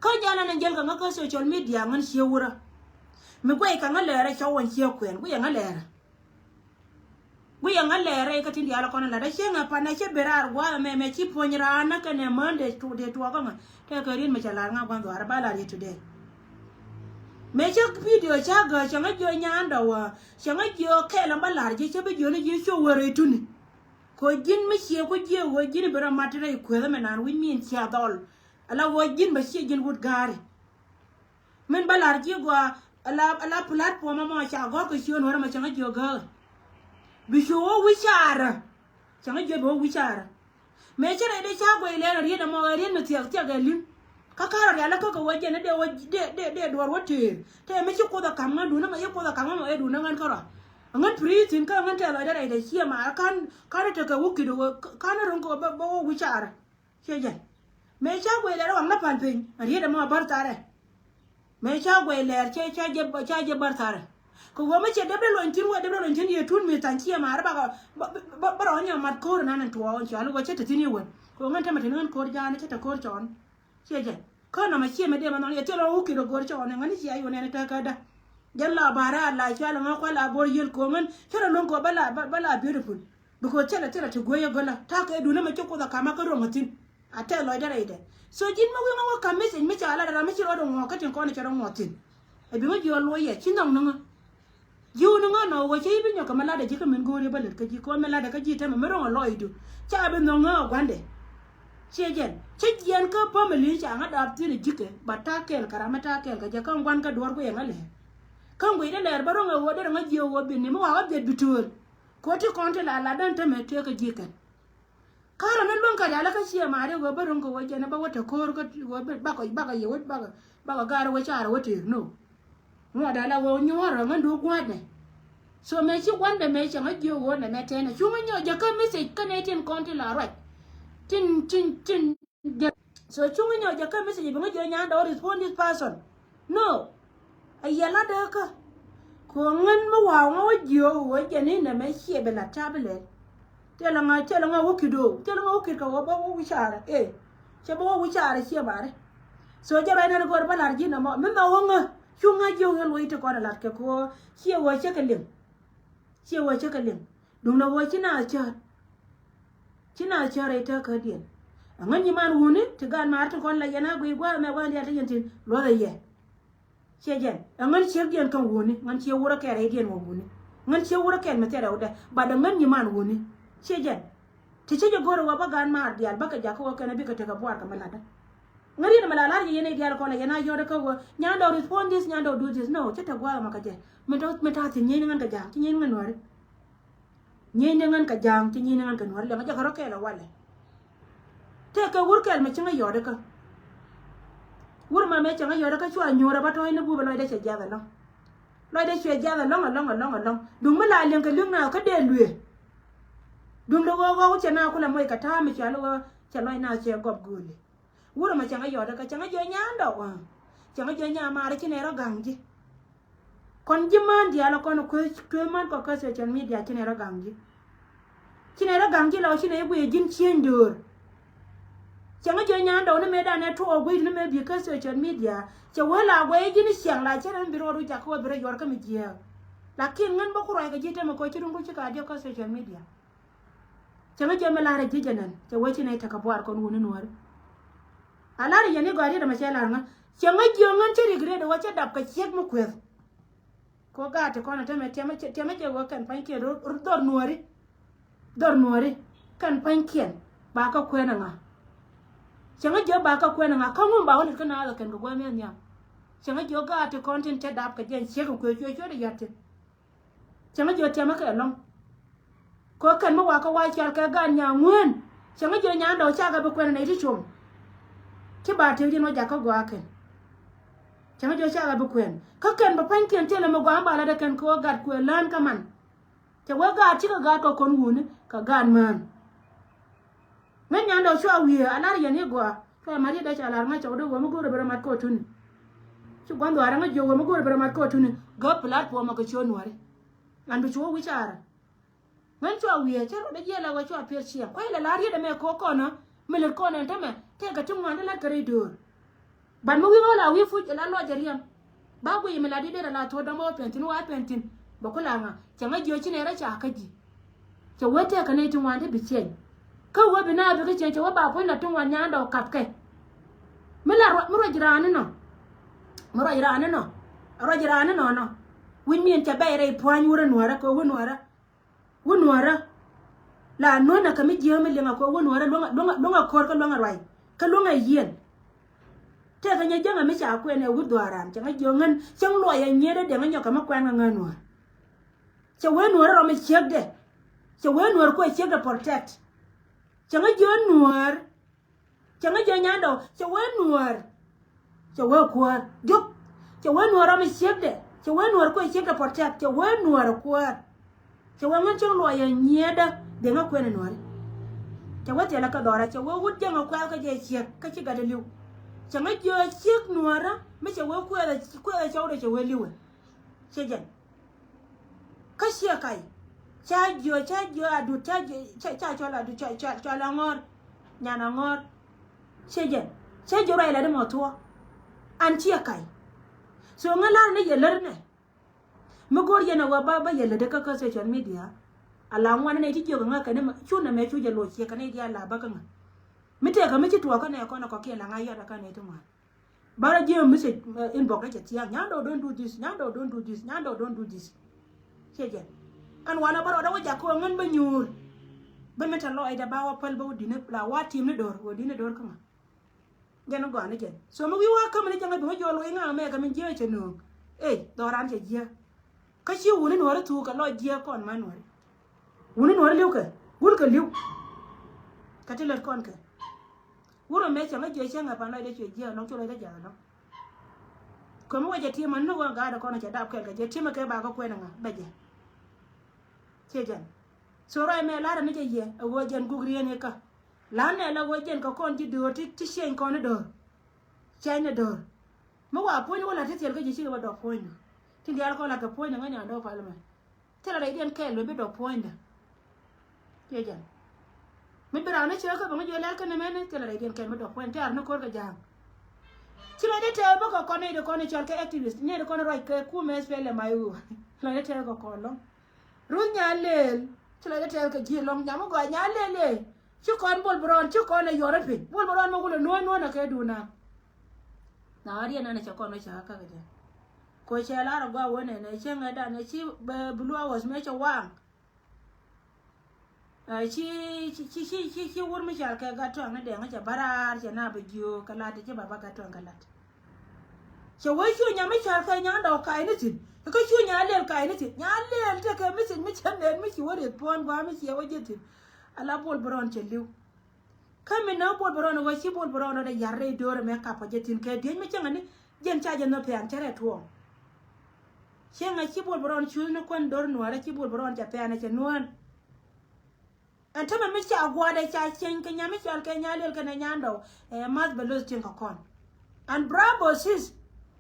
Kä jal ɛn ɛ jäl kɛ ŋä kä social media ŋän cië wurä. Mi guɛy kɛ ŋä lɛɛrɛ cɔw ɛn cië kuɛn guiɛ ŋä lɛɛrɛ. Guiyɛ ŋä lɛɛrɛ kä tin diaal kɔn lat a cieŋ a pan a cɛ ben raar gua̱a̱th ɛmɛ mɛ ci puɔ̱ny raan nä kɛnɛ Monday dee tuɔɔk ɛmɛ tɛkɛ riet mɛ cɛ lar ŋa gua̱n dhuaar ba lar yɛ today. Mɛ cä video ca gä cɛ ŋä jiɔ nyaandɔ wä cɛ ŋä jiɔ kɛɛl ɛn ba lar jiɛ cä bi jiɔ ni jiɛ cuɔ wä rɛy tuni. Kɛ ji̱n mi ciɛ ku jiɛ wä ji̱n bi rɔ mat rɛy kueth ɛmɛ naan wi̱c min cia dhɔl. Ala wä ji̱n bɛ ciɛ ji̱n wut ga̱a̱ri. Min bä la̱r ji̱ gɔaa ala ala platform amɔ ca gɔ̱r kɛ ciöön wärä mɛ cäŋ a jiök gäk. Bi cu wä wi̱c caarä. Cäŋ a jiök bi wä wi̱c caarä. Mëë cä rɛy dee ca guɛy lɛɛr a riet ɛmɔ ɛ riet mi thiɛk thiɛk ɛ li̱ŋ. Kä ka̱r a rial kä kɛ wä jɛn dee wä dee dee dee duɔr wä tëër. Tëë mi ci Kuoth a ka̱m ŋä duundä mɛ ci Kuoth a ka̱m ŋä mɛ ɛ duundä ŋän kärɔa. Ŋän prithin kä ŋän tɛth lɔcdä rɛy dee ciɛ maarä ka̱n ka̱n tekɛ wä ki̱t ɛ wä ka̱n ro̱ŋ kɛ wä bä wä wi̱c caarä. Ciɛ jɛn. Mëë ca guɛy lɛɛr ɛ waŋ nä pa̱n piny a riet ɛmɔ a bär tharɛ. Mëë ca guɛy lɛɛr cɛ ca jɛ ca jɛ bär tharɛ. Kɛ ɣöö mi cɛ dep dee lony thi̱n wä dep dee lony thi̱n yɛ tun mi tha̱ny ciɛ maarä bakɛ bä rɔ nyɛ mat ko̱r nan in tuɔɔk in cuali wä cɛ te thi̱n i̱ wän. Kɛ ɣöö ŋän tämɛ te ni ŋän ko̱r ja̱a̱n cɛ te ko̱r cɔɔn. Ciɛ jɛn. Kä nɔmɔ ciɛ mi dee ma nhɔn yɛ thil ɣä wä ki̱t ɛ go̱r cɔɔn in ŋän i̱ cia yun ɛn i̱ tek kä dä. Jɛn la ba̱a̱rä a la cual in ŋä kual a bo̱r yiël kɛ ɣöö ŋän cä rɔ luäŋ kɛ ɣöö bä la bä la beautiful. Because thilɛ thilɛ ti guey a gölä ta̱a̱ kɛ duundä mi ci Kuoth a ka̱m a kä ro̱ŋ a thi̱n. A tɛth lɔcdä rɛydɛ. So ji̱n mi wi̱i̱ ŋä wä ka̱m message mi ca lat ram mi ci rɔɔdɛ ŋuɔɔk kä tin kɔn cɛ rɔ ŋuɔɔk thi̱n. Ɛ bi ŋä jiɔl luɔc yɛ ci nhɔk ni ŋä. Ji̱w ni ŋä nɔ wä cä i̱ bi nyɔk kɛ mi latdɛ ji̱ kä min go̱o̱ri bä lät kä ji̱ kɔn mi latdɛ kä ji̱ tämɛ mi ro̱ŋ a lɔcdu. Ca bi nhɔk ŋä a gua̱ndɛ. Ciɛ jɛn cä jiɛn kä family ca ŋä dap thi̱n a ji̱kɛ ba ta̱a̱ kɛɛl kɛ ram mi ta̱a̱ kɛɛl kɛ jɛ kä ŋuan kä duɔ̱ɔ̱r guiyɛ ŋä lɛɛr. Kä ŋui̱dɛ lɛɛr bä ro̱ŋ ɛ ɣöö derɛ ŋä jiɛ ɣöö bi ni mi wa̱a̱ wä biɛt bi tööl. Kɛ ɣöö ti kɔn ti la latdä tämɛ tëëk kä ji̱ kɛn. Karɔ ni luäŋ kɛ rialikä ciɛ maari ɣöö bä ro̱ŋ kɛ ɣöö jɛn bä wä te ko̱o̱r kä ɣöö bakɔ bakɔ yɛ wä bakɔ bakɔ gaarä wä caarä wä tëër no. Ŋuɔ̱t ala ɣöö nyuɔ̱ɔ̱rä ŋän duɔ̱ɔ̱k gua̱a̱tnɛ. So mëë ci gua̱ndɛ mëë cɛ ŋä jiök ɣöö nɛmɛ tɛnɛ cuŋä nyɔk jɛ kä message kä nɛy tin kɔn ti la ruac. Tin tin tin jɛ. So cuŋä nyɔk jɛ kä message bi ŋä jiök nyandɛ wä respond this person. No. A yɛ la dee kä. Kɛ ɣän mi wa̱a̱ ŋä wä jiök wä jɛ ni nɛ mɛ ciɛ bi la ta̱a̱ bi lɛl. Thilɛ ŋa thilɛ ŋa wä ki̱t do̱o̱k thilɛ ŋa wä ki̱t kɛ wä bä wä wi̱caarä ɛ. Cɛ bä wä wi̱caarä ciɛ barɛ. So jɛ ruac nɛn go̱r bä la̱r ji̱n ɛmɔ mi mɛ wä ŋä. Cu ŋa jiök yɛ luɔ̱c ti kɔn ɛ la̱t kɛ kɛ wä ciɛ wä cä kɛ liŋ. Ciɛ wä cä kɛ liŋ. Duundɛ wä ci na cäät. Ci na cäät rɛy tääkädiɛn. Ɛŋän nyiman wuni ti gaat maar ti kɔn la yɛn a guiy gua̱a̱r mɛ gua̱a̱r diaal ti yɛn tin luɔ̱thɛ yɛ. Ciɛ jɛn ɛ ŋän ciekdiɛn kɛn wuni ŋän ciɛ wurä kɛɛl rɛydiɛn wä wuni. Ŋän ciɛ wurä kɛɛl mi thil rɛwdɛ bat ɛ ŋän nyiman wuni. Ciɛ jɛn ti ci jɛ go̱r ɛ wä bä gaat maar diaal bä kɛ jakä wä kɛn ɛ bikɛ tekɛ buaar kɛ mi latdä. Ŋäriet ɛmɛ la lar jɛ yɛn i̱ diaal kɔn la yɛn a yɔt kä wä nyandɛ respond this nyandɛ do this no cä te gua̱a̱th ɛmɛ kɛ jɛ. Min tɔ̱ min ta̱a̱ thi̱n nyieeny ni ŋän kɛ ja̱a̱ŋ ci nyieeny ni ŋän nuääri. Nyieeny ni ŋän kɛ ja̱a̱ŋ ci nyieeny ni ŋän kɛ nuääri lɛmɛ jɛ kɛ rɔ kɛɛl ɛ walɛ. Tëëkɛ wur kɛl mɛ cieŋ a yɔt ikä. Wur ma mɛ cieŋ a yɔt ikä cua nyuur ɛ bä tɔ̱ɔ̱c ni bup ɛ lɔcdɛ cɛ jiath ɛlɔ̱ŋ. Lɔcdɛ cuɛ jiath ɛlɔ̱ŋ ɛlɔ̱ŋ ɛlɔ̱ŋ ɛlɔ̱ŋ. Duŋ mi la liɛŋ kɛ li̱ŋ na kä dee luëë. Duŋ di ɣɔw ɣɔw cɛ na kulɛ moc kɛ ta̱a̱ mi cua li ɣɔw cɛ lɔc na cɛ gɔp gööli. Wurɛ mɛ cäŋ ɛ yɔt ɛ kä cäŋ ɛ jiɛ nyandɔ. Cäŋ ɛ jiɛ nyamaarɛ ci nɛ rɔ gaŋ ji̱. Kɔn ji̱ män diaal ɛ kɔn kueth kueth män kɔ kä social media ci nɛ rɔ gaŋ ji̱. Ci nɛ rɔ gaŋ ji̱ la wä ci nɛ i̱ guiyɛ ji̱n cieŋ döör. Cäŋ ɛ jiɛ nyandɔ ni mëë danɛ tuɔɔk gui̱c ni mëë bi̱i̱ kä social media cɛ wee la guɛy ji̱n i̱ ciɛŋ la cɛ rɛn bi rɔɔdu jakä wä bi rɔ yuɔr kä mi jiääk. Lakin ŋän bä ku ruac kɛ ji̱ temɛ kɔ ci duŋdu ci ka diɔk kä social media. Cäŋ jiɛ mi la̱rä ji̱ jɛ nɛn cɛ wee ci nɛy tekɛ buaar kɔn wuni nuääri. A la̱rä yɛn i̱ gɔaa riet ɛmɛ cɛ la̱r ŋä cäŋ jiɛ ŋän cä rik riet ɛ wä cä dap kɛ ciek mi kueth. Kɛ ɣöö gaat ti kɔn ɛ tämɛ tiɛmɛ tiɛmɛ jɛ ɣöö kɛn pa̱nykiɛn dhɔr nuääri. Dhɔr nuääri kɛn pa̱nykiɛn ba kä kuɛn ɛ ŋa. Cäŋ jiɛ ba kä kuɛn ɛ ŋa kä ŋum ba wä lät kä naath ɛ kɛn kɛ gua̱a̱th mi̱eth nhiam. Cäŋ jiɛ ɣöö gaat ti kɔn tin cä dap kɛ jɛ ciek mi kueth cuɛ cuɛ dee yɔt tin. Cäŋ jiɔ tiɛmä kɛ lɔ̱ŋ. Kɛ kɛn mi wakä wa̱a̱ cɔal kɛ gan nya ŋueen. Cäŋ jiɔ nyandɛ wä cakɛ bi kuɛn nɛy ti cuɔ̱ŋ. Ci ba tëëk ji̱n wä jakä gɔaa kɛn. Cäŋ jiɔ cakɛ bi kuɛn kä kɛn bɛ pa̱nykiɛn thilɛ mi gɔaa mi ba latdɛ kɛn kɛ wä gat kuɛ lään kä man. Cɛ wee gaat cikɛ gaat kɛ kɔn wuni kɛ gaat mään. Ŋäc nyandɛ wä cua wiee a lar yɛn i̱ gɔaa. Cua mat yɛ dee ca lar ŋäc cɔw dee wä mi go̱o̱rɛ bi rɔ mat kɛ wä tuni. Ci gua̱n dhuaarä ŋäc jiɔ wä mi go̱o̱rɛ bi rɔ mat kɛ wä tuni. Gäp platform kɛ ciö nuääri. Lan bi cu wä wi̱c caarä. Ŋän cua wiee cä rɔɔdɛ jiɛɛl a wee cua piɛl ciɛŋ kuay lɛ la riet ɛmɛ ko̱o̱k kɔnä. Mi lät kɔnɛ ɛn tämɛ tëëkɛ ti ŋuan ti la̱t kɛ rɛy döör. Ban mi wi̱i̱ ɣɔl a wi̱i̱ puc la lɔc ɛ riɛm. Ba guiy mi la di derɛ la thuɔ̱ɔ̱r dɔ̱ŋ bä wä pɛn thi̱n wä pɛn thi̱n bɛ ku la ŋa cɛ ŋä jiö ci nɛ rɔ ca kä ji̱. Cɛ wee tëëkɛ nɛy ti ŋuan ti bi ciɛny. Kä wee bi na bi kä ciɛny cɛ wee ba puɔ̱ny la ti ŋuan nyandɛ wä kapkɛ. Mi la ruac mi ruac raan inɔ. Mi ruac raan inɔ ruac raan inɔ nɔ. Wi̱c miɛn cɛ bɛy rɛy pua̱ny wurɛ nuäärä kɛ wä nuäärä. Wä nuäärä. La nuäärä kɛ mi jiääk mi liŋ a kɛ wä nuäärä luäŋ a luäŋ a luäŋ a ko̱r kä luäŋ a ruac kä luäŋ a yieen. Tëëkɛ nyɛ jäŋɛ mi ca kuɛn ɛ wut dhuaaran cɛ ŋä jiök ŋän cäŋ luɔc ɛ nyiet ɛ dɛŋ ɛ nyɔk kɛ mi kuɛn kä ŋän nuäär. Cɛ wee nuäärä rɔ mi ciekdɛ. Cɛ wee nuäär kuɛ ciekdɛ protect. Cäŋä jiö nuäär. Cäŋä jiö nyandɔɔ cɛ wee nuäär. Cɛ wee kuäär diuk. Cɛ wee nuäär ram ciekdɛ. Cɛ wee nuäär kuɛ ciekdɛ protect. Cɛ wee nuäär kuäär. Cɛ wee ŋän cäŋ luɔyɛ nyiɛɛdä deŋä kuɛn nuäär. Cɛ wee thilɛ kä dhɔra cɛ wee wut jäŋä kuɛth kä jɛ ciek kä ci gat liw. Cäŋä jiö ciek nuäärä mi cɛ wee kuɛth kuɛth cɔwdɛ cɛ wee liwɛ. Cɛ jɛn. Kä ciɛ kac ca jiö ca jiö adut ca jiö ca ca cɔl adut ca ca cɔl aŋɔr. Nyan aŋɔr. Ciɛ jɛn. Ciɛ jiö ruac la di mɔ thuɔ. An ciɛ kac. So ŋä lar ni yɛ lär nɛ. Mi go̱r yɛn a wä ba ba yɛ lär di kä kä social media. A la ŋuan ni ti jiö kä ŋä kɛ ni ma cu nɛ mɛ cu jɛ loc ciɛ kɛ ni di a la ba kä ŋä. Mi tëëkä mi ci tuɔɔkä nɛ kɔn a kɔkiɛ la ŋa yɔt a kä ni ti ŋuan. Bara jiɛ message inbox rɛ cɛ thiaŋ nyandɔ don't do this nyandɔ don't do this nyandɔ don't do this. Ciɛ jɛn. Ɛn wanɛ bä rɔɔdɛ wä jakä wä ŋän bä nyuur. Bä mi tɛ lɔɔcdɛ ba wä päl bä wä di̱n la wa tim ni do̱r wä di̱n ni do̱r kä ŋa. Jɛn gɔaa ni jɛn so mi wi̱i̱ wa käm ni jɛn ŋä bi wä juɔl wä iŋaŋ mɛ kɛ mi jiɛ cɛ nööŋ. Ey dhɔran cɛ jiɛ. Kä ci wuni nuɔri thuk kɛ lɔc jiɛ kɔn ma nuɔri. Wuni nuɔri liw kɛ gul kɛ liw. Kɛ ti lät kɔn kɛ. Wurɔ mɛ cɛ ŋä jiɛ cɛ ŋɛ pan lɔcdɛ cuɛ jiɛ lɔŋ cu lɔcdɛ jath lɔŋ. Kɛ mi wä jɛ tiemɛ ni wä gaadɛ kɔn cɛ dap kɛl kɛ jɛ tiemɛ kɛ ba kɛ kuɛn ŋa bɛ jɛ. Ciɛ jɛn. So ruac mɛ lar ni jɛ yɛ a wä jɛn guk rieni kä. Lan nɛ la wä jɛn kɛ kɔn ji̱ döör ti ciɛny kɔn ni döör. Ciɛny ni döör. Mi wa puɔ̱ny wä la ti thil kä ji̱ cikɛ bä dɔk puɔ̱ny ni. Ti diaal kɔn la kɛ puɔ̱ny ni ŋä nyan dɔk pal mɛ. Thilɛ rɛydiɛn kɛɛl bɛ bi dɔk puɔ̱nydä. Ciɛ jɛn. Mi bi raan ni cɛ kä bɛ ŋä jiɔ lɛl kä nɛmɛni thilɛ rɛydiɛn kɛɛl mi dɔk puɔ̱ny tɛɛr ni ko̱r kɛ ja̱a̱ŋ. Ci lɔcdä tɛɛr bä kɛ kɔn nɛy di kɔn i̱ cɔl kɛ activist nɛy di kɔn i̱ ruac kɛ kumɛ S P L M I U. Lɔcdä tɛɛr kɛ kɔn lɔŋ. Ruth Nyalel. Ci lɔcdä tɛɛr kɛ ji̱ lɔŋ nyam i̱ gɔaa Nyalel i̱. Ci kɔn Bol Bron ci kɔn i̱ yɔr i̱ piny Bol Bron mɛ wulɛ nuɔ̱ɔ̱n nuɔ̱ɔ̱n ɛ kɛ duun na. Na ɣän riɛn ɛn ɛ cɛ kɔn ɛ cɛ ɣä käk jɛ. Ko cɛ lar ɛ gɔaa wä nɛn ɛ cieŋ ɛ dan ɛ ci bɛ blue hours mɛ cɛ waŋ. Ɛ ci ci ci ci ci wur mi cal kɛ gat tɔŋ ni dɛŋ cɛ bä raar cɛ na bɛ jiö kɛ lat ci baba gat tɔŋ kɛ lat. Cɛ wee cu nya mi cal kɛ nya dɔw ka̱y ni thi̱n. Kä cu nya lel ka̱y ni thi̱n nya lel tekɛ mi thi̱n mi cɛ nɛn mi ci wä rieth puɔ̱n gua mi ciɛ wä jɛ thi̱n. Ala Bol Bron cɛ li̱w. Kä mi nä Bol Bron wä ci Bol Bron rɔ dɛ yar rɛy do̱r mɛ kapɔ jɛ thi̱n kɛ diec mi cäŋ ni jɛn ca jɛ nhɔ pɛn cɛ rɛ tuɔɔŋ. Cäŋ a ci Bol Bron cuth ni kuän do̱r nuɔrɛ ci Bol Bron ca pɛn cɛ nuɔ̱n. Ɛn tämɛ mi ca gua̱dɛ ca cieŋ kɛ nya mi cɔal kɛ nya lel kɛnɛ nyandɔ ɛ math bɛ loth cieŋ kɛ kɔn. And bravo sis.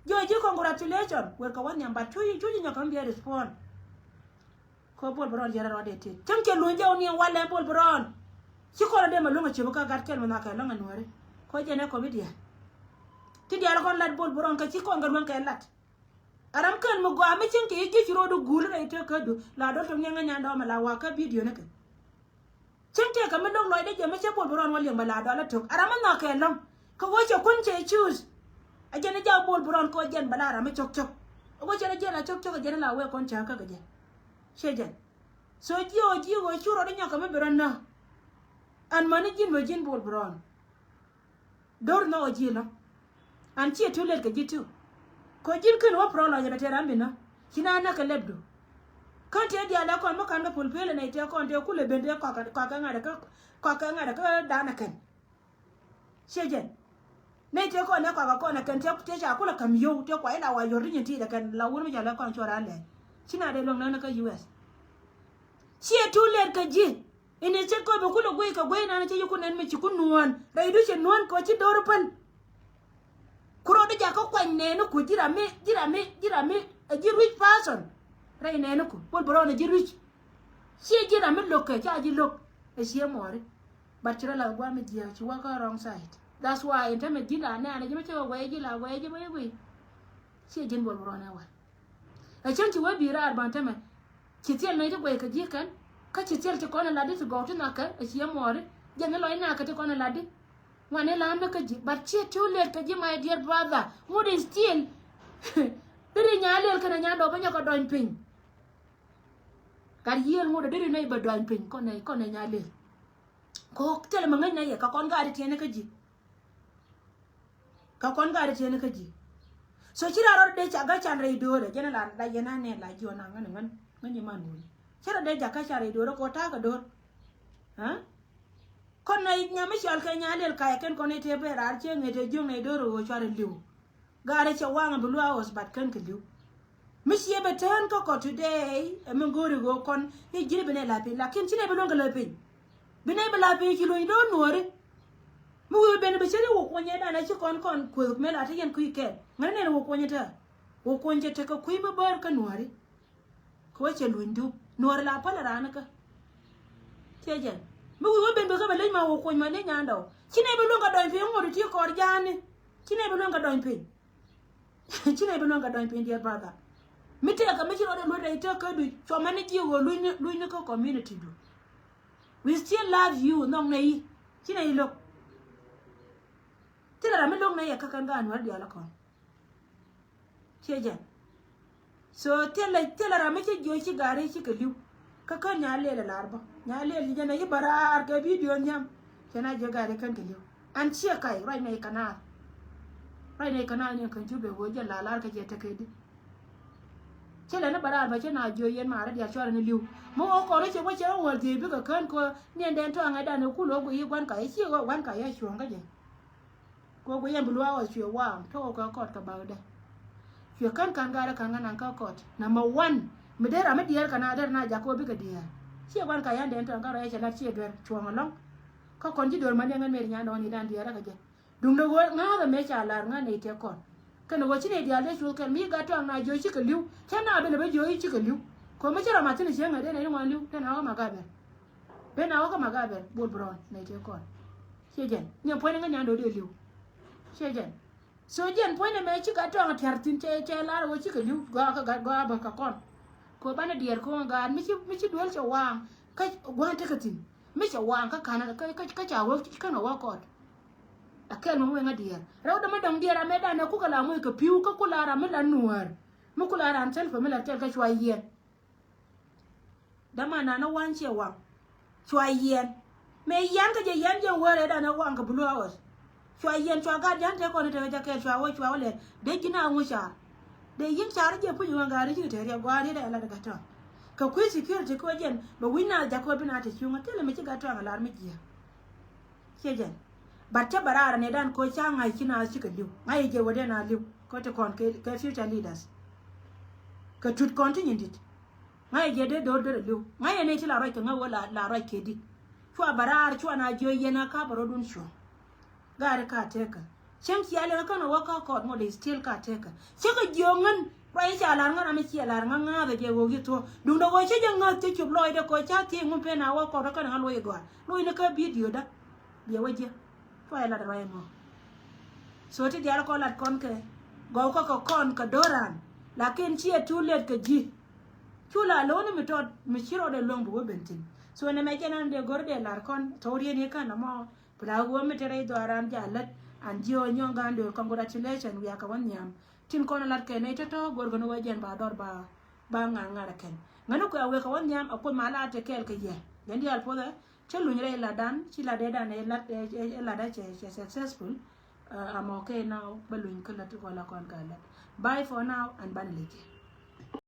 Jɔ ji̱ congratulation wër kɛ wä nhiam but cu cu ji̱ nyɔk kɛ mi biɛ respond. Ko Bol Bron yɛrɛ rɔɔdɛ tit cäŋ cɛ luny jɛ wä ni walɛ Bol Bron. Ci kɔn a dee ma luŋ a cöp kä gat kɛl mi nhɔakɛ lɔŋ a nuɔri. Ko jɛn ɛ kɔp i̱ diaal. Ti diaal kɔn lat Bol Bron kɛ ci kɔn kɛ luäŋ kɛ lat. A ram kɛl mi gɔaa mi cäŋ kɛ i̱ ji̱ ci rɔɔdu guul rɛy tëk kädu la dɔl tok niɛŋ a nyan dɔɔmɛ la wakä bidio ni kɛ. Cäŋ tëëkä mi lo̱k lɔcdä jɛ mi cä Bol Bron wä liɛŋ bɛ la dɔl a tok a ram mi nhɔakɛ lɔŋ. Kɛ wä cɛ kuän cɛ cuus. A jɛn a jaw Bol Bron kɛ wä jɛn bɛ la ram mi cɔk cɔk. A wä cɛ la jɛn a cɔk cɔk a jɛn a la wee kɔn cä kä kɛ jɛ. Ciɛ jɛn. So jiɛ wä jiɛ wä cu rɔɔdu nyɔk kɛ mi bi rɔ nä. An mäni ji̱n bä ji̱n Bol Bron. Do̱r nhɔk ɛ ji̱ lɔ. An ciɛ too late kɛ ji̱ too. Kɔ ji̱n kän wä prɔlɔc ɛ bɛ tɛr an bi nä ci na näk kɛ lɛpdu. Kän tëë diaal ɛ kɔn mi ka̱n kɛ pul pelɛ nɛy tëë kɔn tëë kulɛ ben tëë kɔakɛ kɔakɛ ŋa̱t ɛ kä kɔakɛ ŋa̱t ɛ kä da̱a̱n ɛ kɛn. Ciɛ jɛn. Nɛy tëë kɔn ɛ kɔakɛ kɔn ɛ kɛn tëë tëë ca kulɛ ka̱m yio̱w tëë kua ila wa yɔr ti nyin ti dɛ kɛn la wur mi ca lɛ kɔn cuɔr an lɛ. Ci na dee luäŋ nä ni kä U S. Ciɛ too late kɛ ji̱. Ini cɛ kɔp i̱ kulɛ guiy kɛ guiy nan cɛ yikun nɛn mi ci kun nuɔ̱ɔ̱n rɛy du cɛ nuɔ̱ɔ̱n kɛ ci do̱r päl. Ku rɔ di jakä kuany nɛɛni ku ji̱ ram mi ji̱ ram mi ji̱ ram mi ɛ ji̱ rich person. Rɛy nɛɛni ku Bol Bron ɛ ji̱ rich. Ciɛ ji̱ ram mi lo̱k kɛ ca ji̱ lo̱k ɛ ciɛ muɔri. But ci rɔ la guam mi jiɛ ci wä kä wrong side. That's why in tɛmɛ ji̱ la nɛɛni ji̱ mi cɛ wä guɛy ji̱ la guɛy ji̱ mi guiy. Ciɛ ji̱n Bol Bron ɛ wä. Ɛ cäŋ ci wee bi̱i̱ raar ban tämɛ. Ci thil nɛy ti guɛy kä ji̱ kɛn kä ci thil ti kɔn ɛ lat di ti gɔw ti nhɔakɛ ɛ ci ɛ muɔɔri. Jɛn ni lɔc nakä ti kɔn ɛ lat di. Ŋuani la̱a̱m ni kä ji̱ but ci too late kä ji̱ my dear brother. Ŋut in still. Deri nya lel kɛnɛ nya dɔp bä nyɔk kɛ dɔny piny. Gat yiëël ŋut ɛ deri nɛy bä dɔny piny kɔn ɛ kɔn ɛ nya lel. Kɔ thilɛ mi ŋäcnɛ yɛ kɛ kɔn gaat ti tiɛni kä ji̱. Kɛ kɔn gaat ti tiɛni kä ji̱. So ci ran rɔɔd dee ca gat can rɛy do̱o̱rɛ jɛn la la yɛn anɛ la jiɔn a ŋän ŋän ŋän yɛ man wuni. Ci rɔɔd dee jakä can rɛy do̱o̱rɛ kɛ wä ta̱a̱ kɛ do̱r. Aa? Kɔn na nyam mi cɔal kɛ Nyaliɛl kayɛ kɛn kɔn i̱ tëë ben raar cieŋ i̱ tëë jiöŋ nɛ i̱ do̱r i̱ ɣöö cuarɛ li̱w. Gaarɛ cɛ waŋ bi luaak ɣɔs bat kɛn kɛ li̱w. Mi ciɛ bɛ tään kä kɔ today ɛ mi go̱o̱ri ɣöö kɔn i̱ ji̱n bi nɛ la piny lakin ci nɛ bi luäŋ kɛ la piny. Bi nɛ bi la piny ci luny do̱r nuɔ̱ɔ̱ri. Mi wi̱i̱ ben bi cä ri wä kuɔnyɛ danɛ ci kɔn kɔn kueth mëë la te yɛn kui̱ kɛɛl ŋäni nɛ wä kuɔnyɛ tää. Wä kuɔny cɛ tekɛ kui̱ mi bäär kä nuɔ̱ɔ̱ri. Kɛ wä cɛ luny dup nuɔr la päl raan kä. Tiɛ jɛn mi wi̱i̱ wä ben bi kä bɛ leny ma wä kuɔny ma ni nyandɔ. Ci nɛ bi luäŋ kɛ dɔny piny ŋot ti kɔr ja̱a̱ni. Ci nɛ bi luäŋ kɛ dɔny piny. Ci nɛ bi luäŋ kɛ dɔny piny, dear brother. Mi tɛɛkä mi ci rɔɔdɛ luɔt rɛy tëk kä duc cua mani jiɛ wä luny ni kä community du. We still love you nhɔk nɛ yi. Ci nɛ yi lo̱k. Thilɛ ram mi lo̱k nɛ yɛ kä kɛn gaat nuɔr diaal kɔn. Ciɛ jɛn. So thilɛ thilɛ ram mi ci jiöc ci gaari ci kɛ li̱w. Kä kän Nyaliɛl ɛ lar bä Nyaliɛl ci jɛn ɛ yi bä raar kɛ bidio nhiam. Cɛ na jiö gaari kän kɛ li̱w an ciɛ kay ruac nɛ i̱ kanaar. Ruac nɛ i̱ kanaar ni kän cu bɛ wee jɛn la lar kɛ jɛ tekɛ di. Ci lɛ ni bä raar bä ci na jiö yɛn maarä diaal cuarɛ ni li̱w. Mi wä kɔn ci wä cɛ wä wäl dhiec bikɛ kän kɔ niɛn dɛn tɔaŋɛ dan ɛ kul wä guiy i̱ gua̱n kay i̱ ci wä gua̱n kay i̱ cuɔ̱ŋ kä jɛ. Kɛ guic ɛn bi luaak ɣɔth cuɛ waŋ tɔk kɛ kɔt kɛ bakdɛ. Cuɛ kän ka̱n gaarɛ ka̱n kä naŋ kä kɔt. Number one, mi dee ram mi diɛɛr kɛ na dee na jak kɛ wä bikɛ diɛɛr. Ciɛ gua̱n ka yan dɛn tɔ̱ kä rɔy cɛ lat ciɛ duer cuɔ̱ŋ ɛlɔ̱ŋ. Kä kɔn ci do̱r ma diɛŋ ɛn meri nyan dɔ̱ŋ ni dan diɛɛr kä jɛ. Duŋdɛ ɣöö ŋa̱a̱th ɛmɛ ca lar ŋa̱a̱n nɛy tëë kɔn. Kɛnɛ ɣöö ci nɛy diaal dee cuth kɛn mi gat tɔ̱a̱ŋ na jiö cikɛ li̱w. Cä na ben ɛ bä jiö cikɛ li̱w. Kɛ ɣöö mi ci ram a thi̱n ciɛ ŋa̱th dee nɛy ti ŋuan li̱w. Tɛn a ɣä ma gat ben. Ben a ɣä kä ma gat ben bol bi rɔɔn nɛy tëë kɔn. Ciɛ jɛn. Nyɛ puɔ̱ny ni ŋä nyan do̱r dee li̱w. Ciɛ jɛn. So jɛn puɔ̱ny nɛ mɛ ci gat tɔ̱a̱ŋ tiar thi̱n cɛ cɛ lar wä cikɛ li̱w gɔaa kä gat gɔaa bä kä kɔn. Kɛ banɛ diɛɛr ko̱o̱ŋ gaat mi ci mi ci duel cɛ waaŋ kä gua̱a̱n tekɛ thi̱n mi cɛ waaŋ kä ka̱n kä kä kä ca wä känɛ wä kɔt. A kɛl mi wee ŋä diɛɛr rɛw dämä dɔ̱ŋ diɛɛr amɛ danɛ kukɛ la moc kɛ pi̱w kä kula ram mi la nuäär mi kula ran thil pɛ mi la kɛl kä cua yiɛn. Däma nanä wa̱a̱n ciɛ waŋ. Cua yiɛn. Mëë yian kä jɛ yian jɛ wee rɛy danɛ waŋ kɛ blue house. Cua yiɛn cua gat ja̱n te kɔn i̱ tekɛ jɛ kɛɛl cua wee cua wee lɛl dee ji̱n a ŋu car. Dee yi̱n car jɛ puc waŋ gaari ji̱ te riɛk gua̱a̱r i̱ dee lat gat tɔ̱a̱ŋ. Kɛ kui̱ security kɛ wee jɛn bɛ wi̱c naath jakä wee bi naath te cuŋä thilɛ mi ci gat tɔ̱a̱ŋ a lar mi jiääk. Ciɛ jɛn. But cä bɛ raar ni dan koc ca ŋa̱c ci naath cikɛ li̱w ŋa̱c jɛ wee dee naath li̱w kɛ ti kɔn kɛ future leaders. Kɛ tut kɔn ti nyin dit. Ŋa̱cɛ jɛ dee do̱r do̱r aliw. Ŋa̱cɛ ni ti la ruac kɛ ŋa̱c wä la ruac kɛ di. Cua bɛ raar cua na jiö yɛn a ka bɛ rɔdun cuɔ̱ŋ. Gaari ka tekä. Cäŋ cia liŋ kä nɔ wä kä kɔɔt ŋot is still ka tekä. Cä kɛ jiö ŋän ruac ca lar ŋän ram mi cia lar ŋä ŋa̱thɛ jɛ wä yi thuɔ̱k. Duundɛ wä cä jɛ ŋäth cä cop lɔcdɛ kɔ ca thiec ŋun pen a wä kɔɔt kä nɛ ŋä luɔc gɔaa. Luɔc ni kä bidiö dä. Biɛ wä jiɛ. Cua yɛ lat ruac ɛmɔ. So ti diaal kɔn lat kɔn kɛ gɔw kä kɛ kɔn kɛ do̱ran. Lakin ciɛ too late kɛ ji̱. Cu la lo̱ni mi tɔt mi ci rɔɔdɛ luäŋ bi wä ben thi̱n. So nɛ mɛ jɛn an dee go̱r dee lar kɔn thok rieni kän ɛmɔ. Bi la wä mi te rɛy dhɔaaran ja lät an jiö nyɔŋ gan döör congratulation wiak kɛ wä nhiam. Tin kɔn lat kɛ nɛy tɔ̱tɔ̱ go̱r gän wä jɛn ba dhɔr ba ba ŋa̱r ŋa̱r kɛn. Ŋäni kuɛ a wek kɛ wä nhiam a kuoth ma la te kɛɛl kɛ yɛ. Jɛn diaal puɔthɛ. Cä luny rɛy latdan ci latdɛ dan ɛ lat ɛ latdä cɛ cɛ successful. I'm okay now bä luny kä lät kɔla kɔn ka lät. Bye for now and banɛ lec.